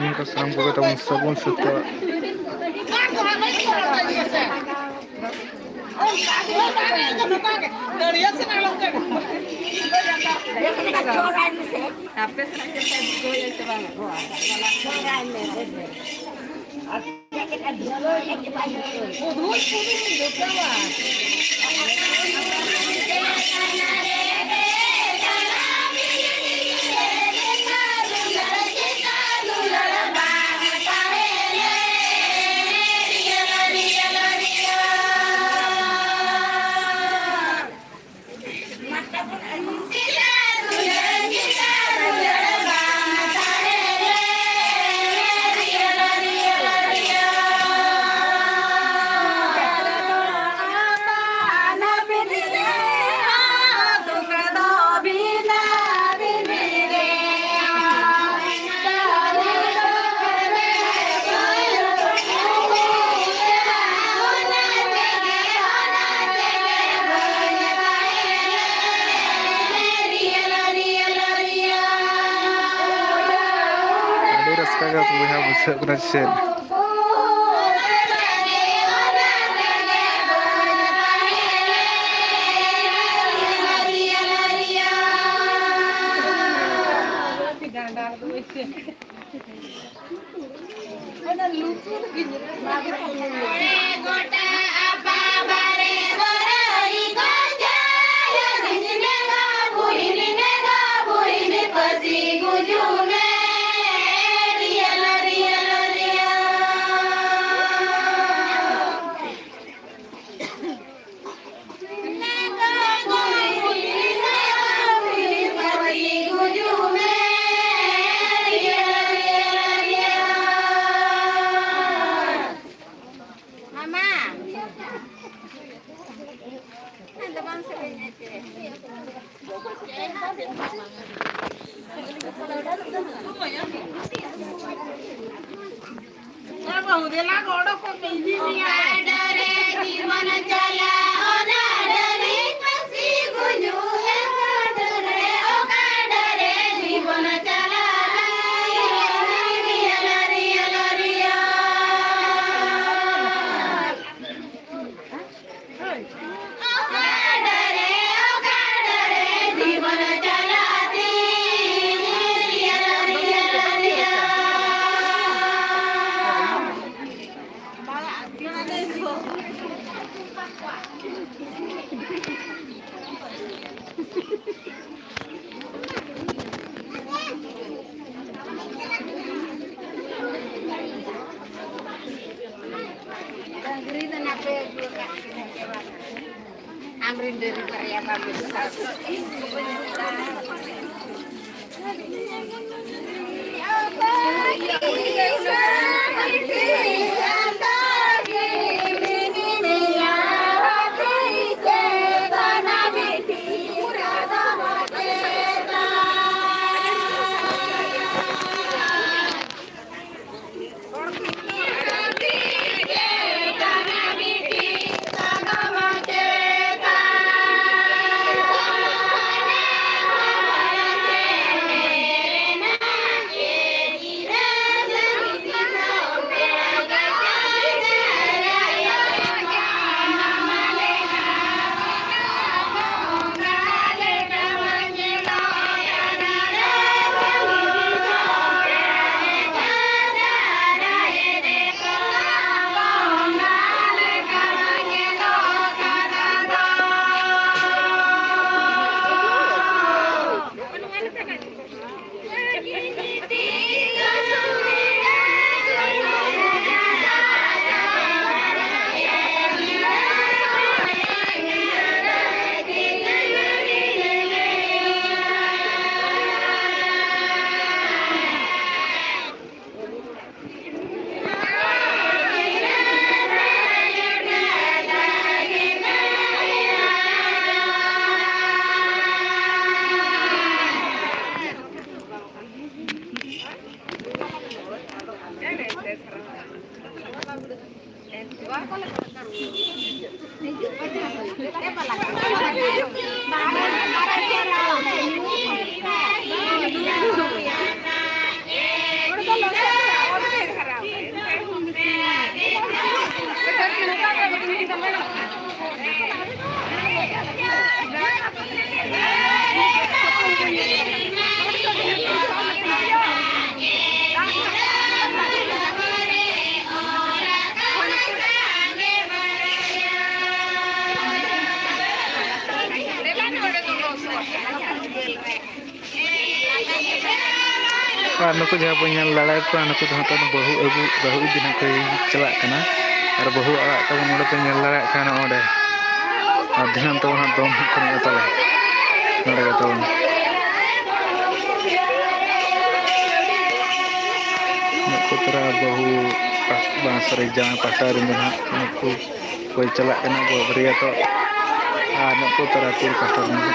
ᱚᱱᱠᱟ ᱥᱟᱱᱟᱢ ᱠᱚᱜᱮ ᱛᱟᱵᱚᱱ ᱥᱟᱹᱜᱩᱱ ᱥᱮᱛᱟᱜ᱾ ᱟᱹᱰᱤ ᱨᱟᱹᱥᱠᱟᱹ ᱜᱮ ᱵᱚᱭᱦᱟ ᱵᱩᱡᱷᱟᱹᱜ ᱠᱟᱱᱟ ᱪᱮᱫ? ᱢᱟᱢᱟ, ᱟᱫᱚ ᱵᱟᱢ ᱥᱮᱨᱮᱧᱟ ᱪᱮᱫ? ᱵᱟᱹᱦᱩ ᱫᱮᱞᱟ ᱜᱚᱲᱚ ᱠᱚ ᱢᱮ, ᱤᱫᱤ ᱢᱮᱭᱟ᱾ ᱰᱟᱹᱝᱨᱤ ᱫᱚ ᱱᱟᱯᱮ ᱟᱹᱜᱩ ᱟᱠᱟᱫ ᱠᱤᱱᱟ ᱥᱮ ᱵᱟᱝ? ᱟᱢᱨᱮᱱ ᱰᱟᱹᱝᱨᱤ ᱵᱟᱨᱭᱟ ᱵᱟᱢ ᱟᱹᱜᱩ ᱟᱠᱟᱫ ᱠᱤᱱᱟ᱾ ᱟᱨ ᱱᱩᱠᱩ ᱡᱟᱦᱟᱸ ᱵᱚᱱ ᱧᱮᱞ ᱫᱟᱲᱮᱭᱟᱠᱚ ᱠᱟᱱᱟ, ᱱᱩᱠᱩ ᱫᱚ ᱦᱟᱸᱜ ᱵᱟᱹᱦᱩ ᱟᱹᱜᱩ, ᱵᱟᱹᱦᱩ ᱤᱫᱤ ᱱᱟᱜ ᱠᱚ ᱪᱟᱞᱟᱜ ᱠᱟᱱᱟ᱾ ᱟᱨ ᱵᱟᱹᱦᱩ ᱟᱲᱟᱜ ᱛᱟᱵᱚᱱ ᱱᱚᱰᱮ ᱯᱮ ᱧᱮᱞ ᱫᱟᱲᱮᱭᱟᱜ ᱠᱟᱱᱟ, ᱱᱚᱜᱼᱚ ᱱᱚᱰᱮ᱾ ᱟᱨ ᱫᱷᱤᱱᱟᱹᱱ ᱛᱟᱵᱚᱱ ᱦᱟᱸᱜ ᱫᱚᱱ ᱦᱟᱸᱜ ᱠᱚ ᱮᱱᱮᱡᱼᱟ ᱛᱟᱞᱮ᱾ ᱱᱚᱰᱮ ᱜᱮ ᱛᱟᱵᱚᱱ᱾ ᱱᱩᱠᱩ ᱛᱚᱨᱟ ᱵᱟᱹᱦᱩ ᱯᱟᱥ-, ᱵᱟᱝ, sorry, ᱡᱟᱶᱟᱭ ᱯᱟᱦᱴᱟ ᱨᱮᱱ ᱫᱚ ᱦᱟᱸᱜ ᱱᱩᱠᱩ ᱠᱚ ᱪᱟᱞᱟᱜ ᱠᱟᱱᱟ ᱵᱟᱹᱨᱭᱟᱹᱛᱚᱜ᱾ ᱟᱨ ᱱᱩᱠᱩ ᱛᱚᱨᱟ ᱠᱩᱲᱤ ᱯᱟᱦᱴᱟ ᱨᱮᱱ ᱫᱚ᱾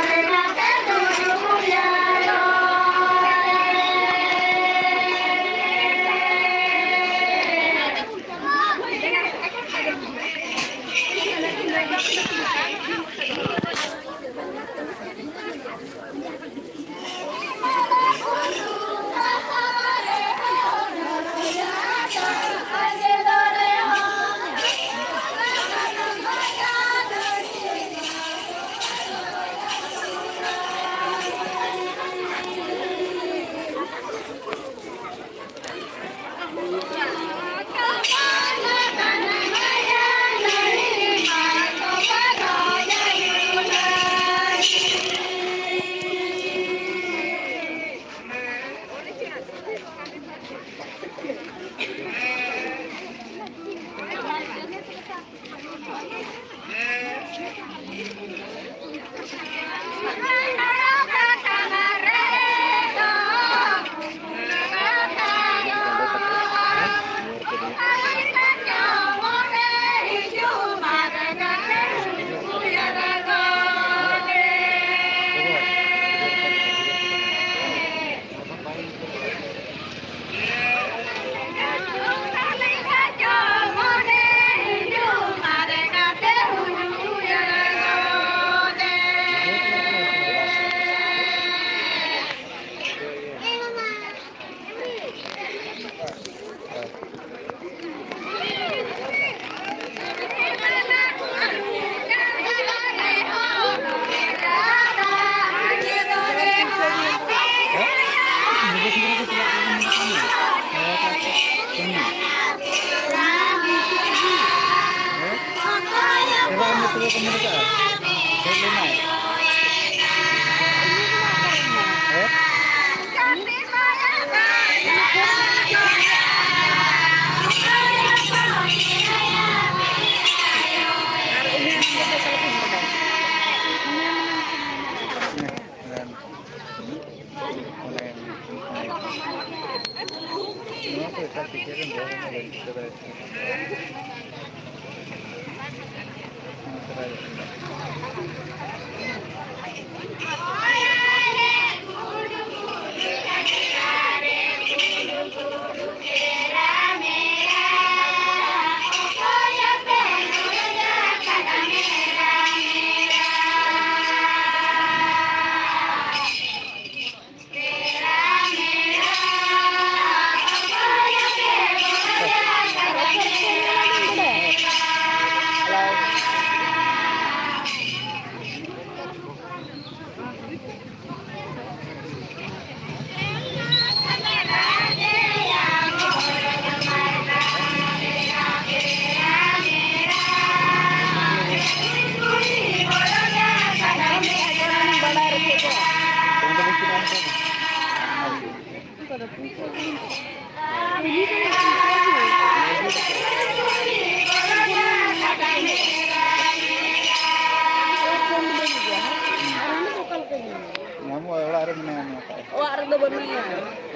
ᱧᱟᱢᱚᱜᱼᱟ, ᱚᱲᱟᱜ ᱨᱮ ᱢᱮᱱᱟᱭᱟ, ᱱᱚᱣᱟ ᱠᱟᱜ ᱚᱲᱟᱜ ᱨᱮᱫᱚ ᱵᱟᱹᱱᱩᱭᱟ᱾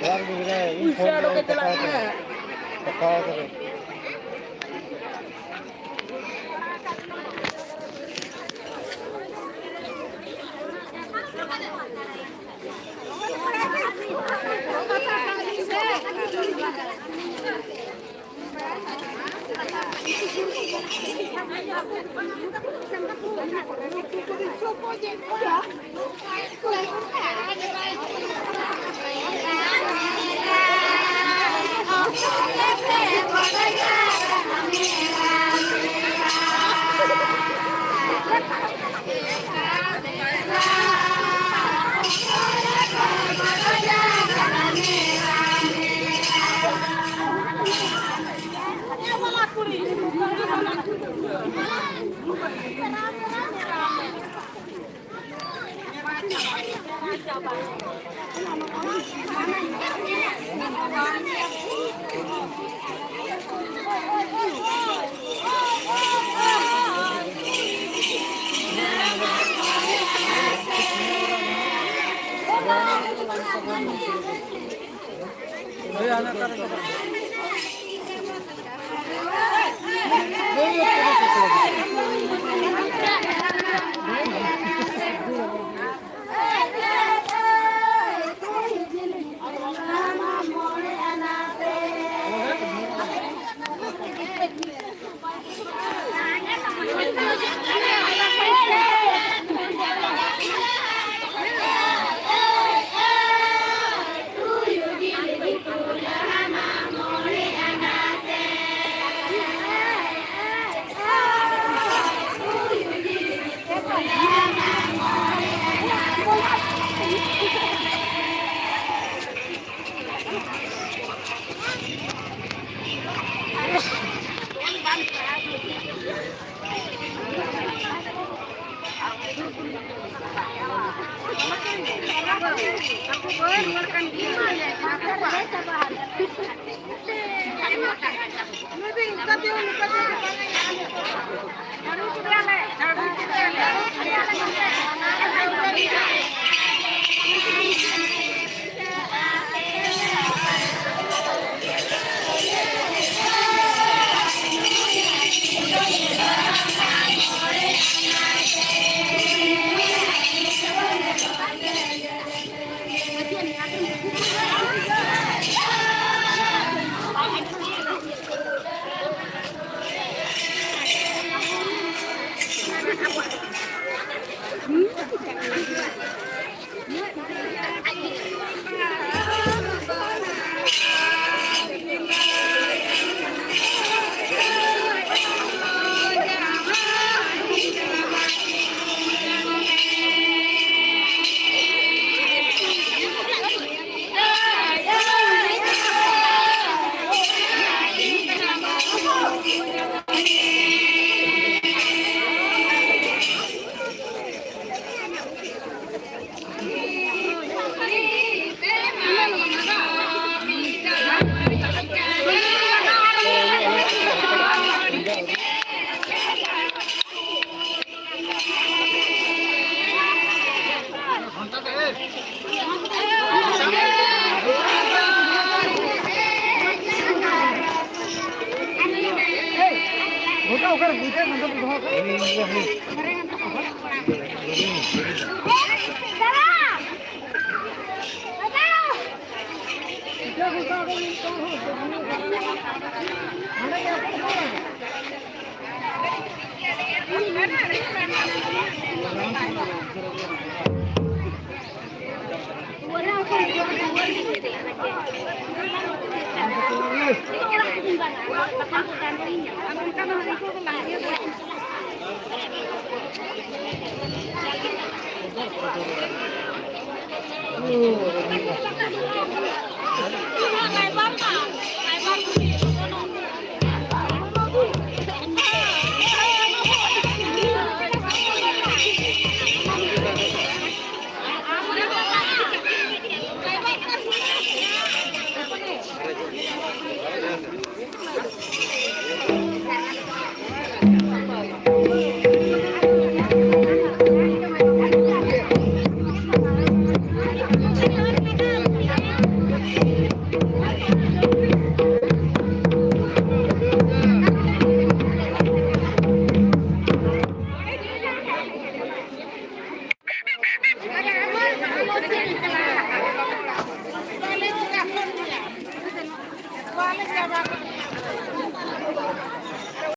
ᱚᱲᱟᱜ ᱨᱮᱫᱚ ᱢᱮᱱᱟᱭᱟ, ᱤᱧ ᱯᱩᱭᱥᱟᱹ ᱯᱷᱳᱱ ᱚᱰᱚᱠᱮ ᱠᱟᱛᱮ ᱪᱟᱞᱟᱜ ᱠᱟᱛᱷᱟ ᱠᱟᱱᱟ᱾ ᱠᱟᱛᱷᱟ ᱠᱟᱛᱮ᱾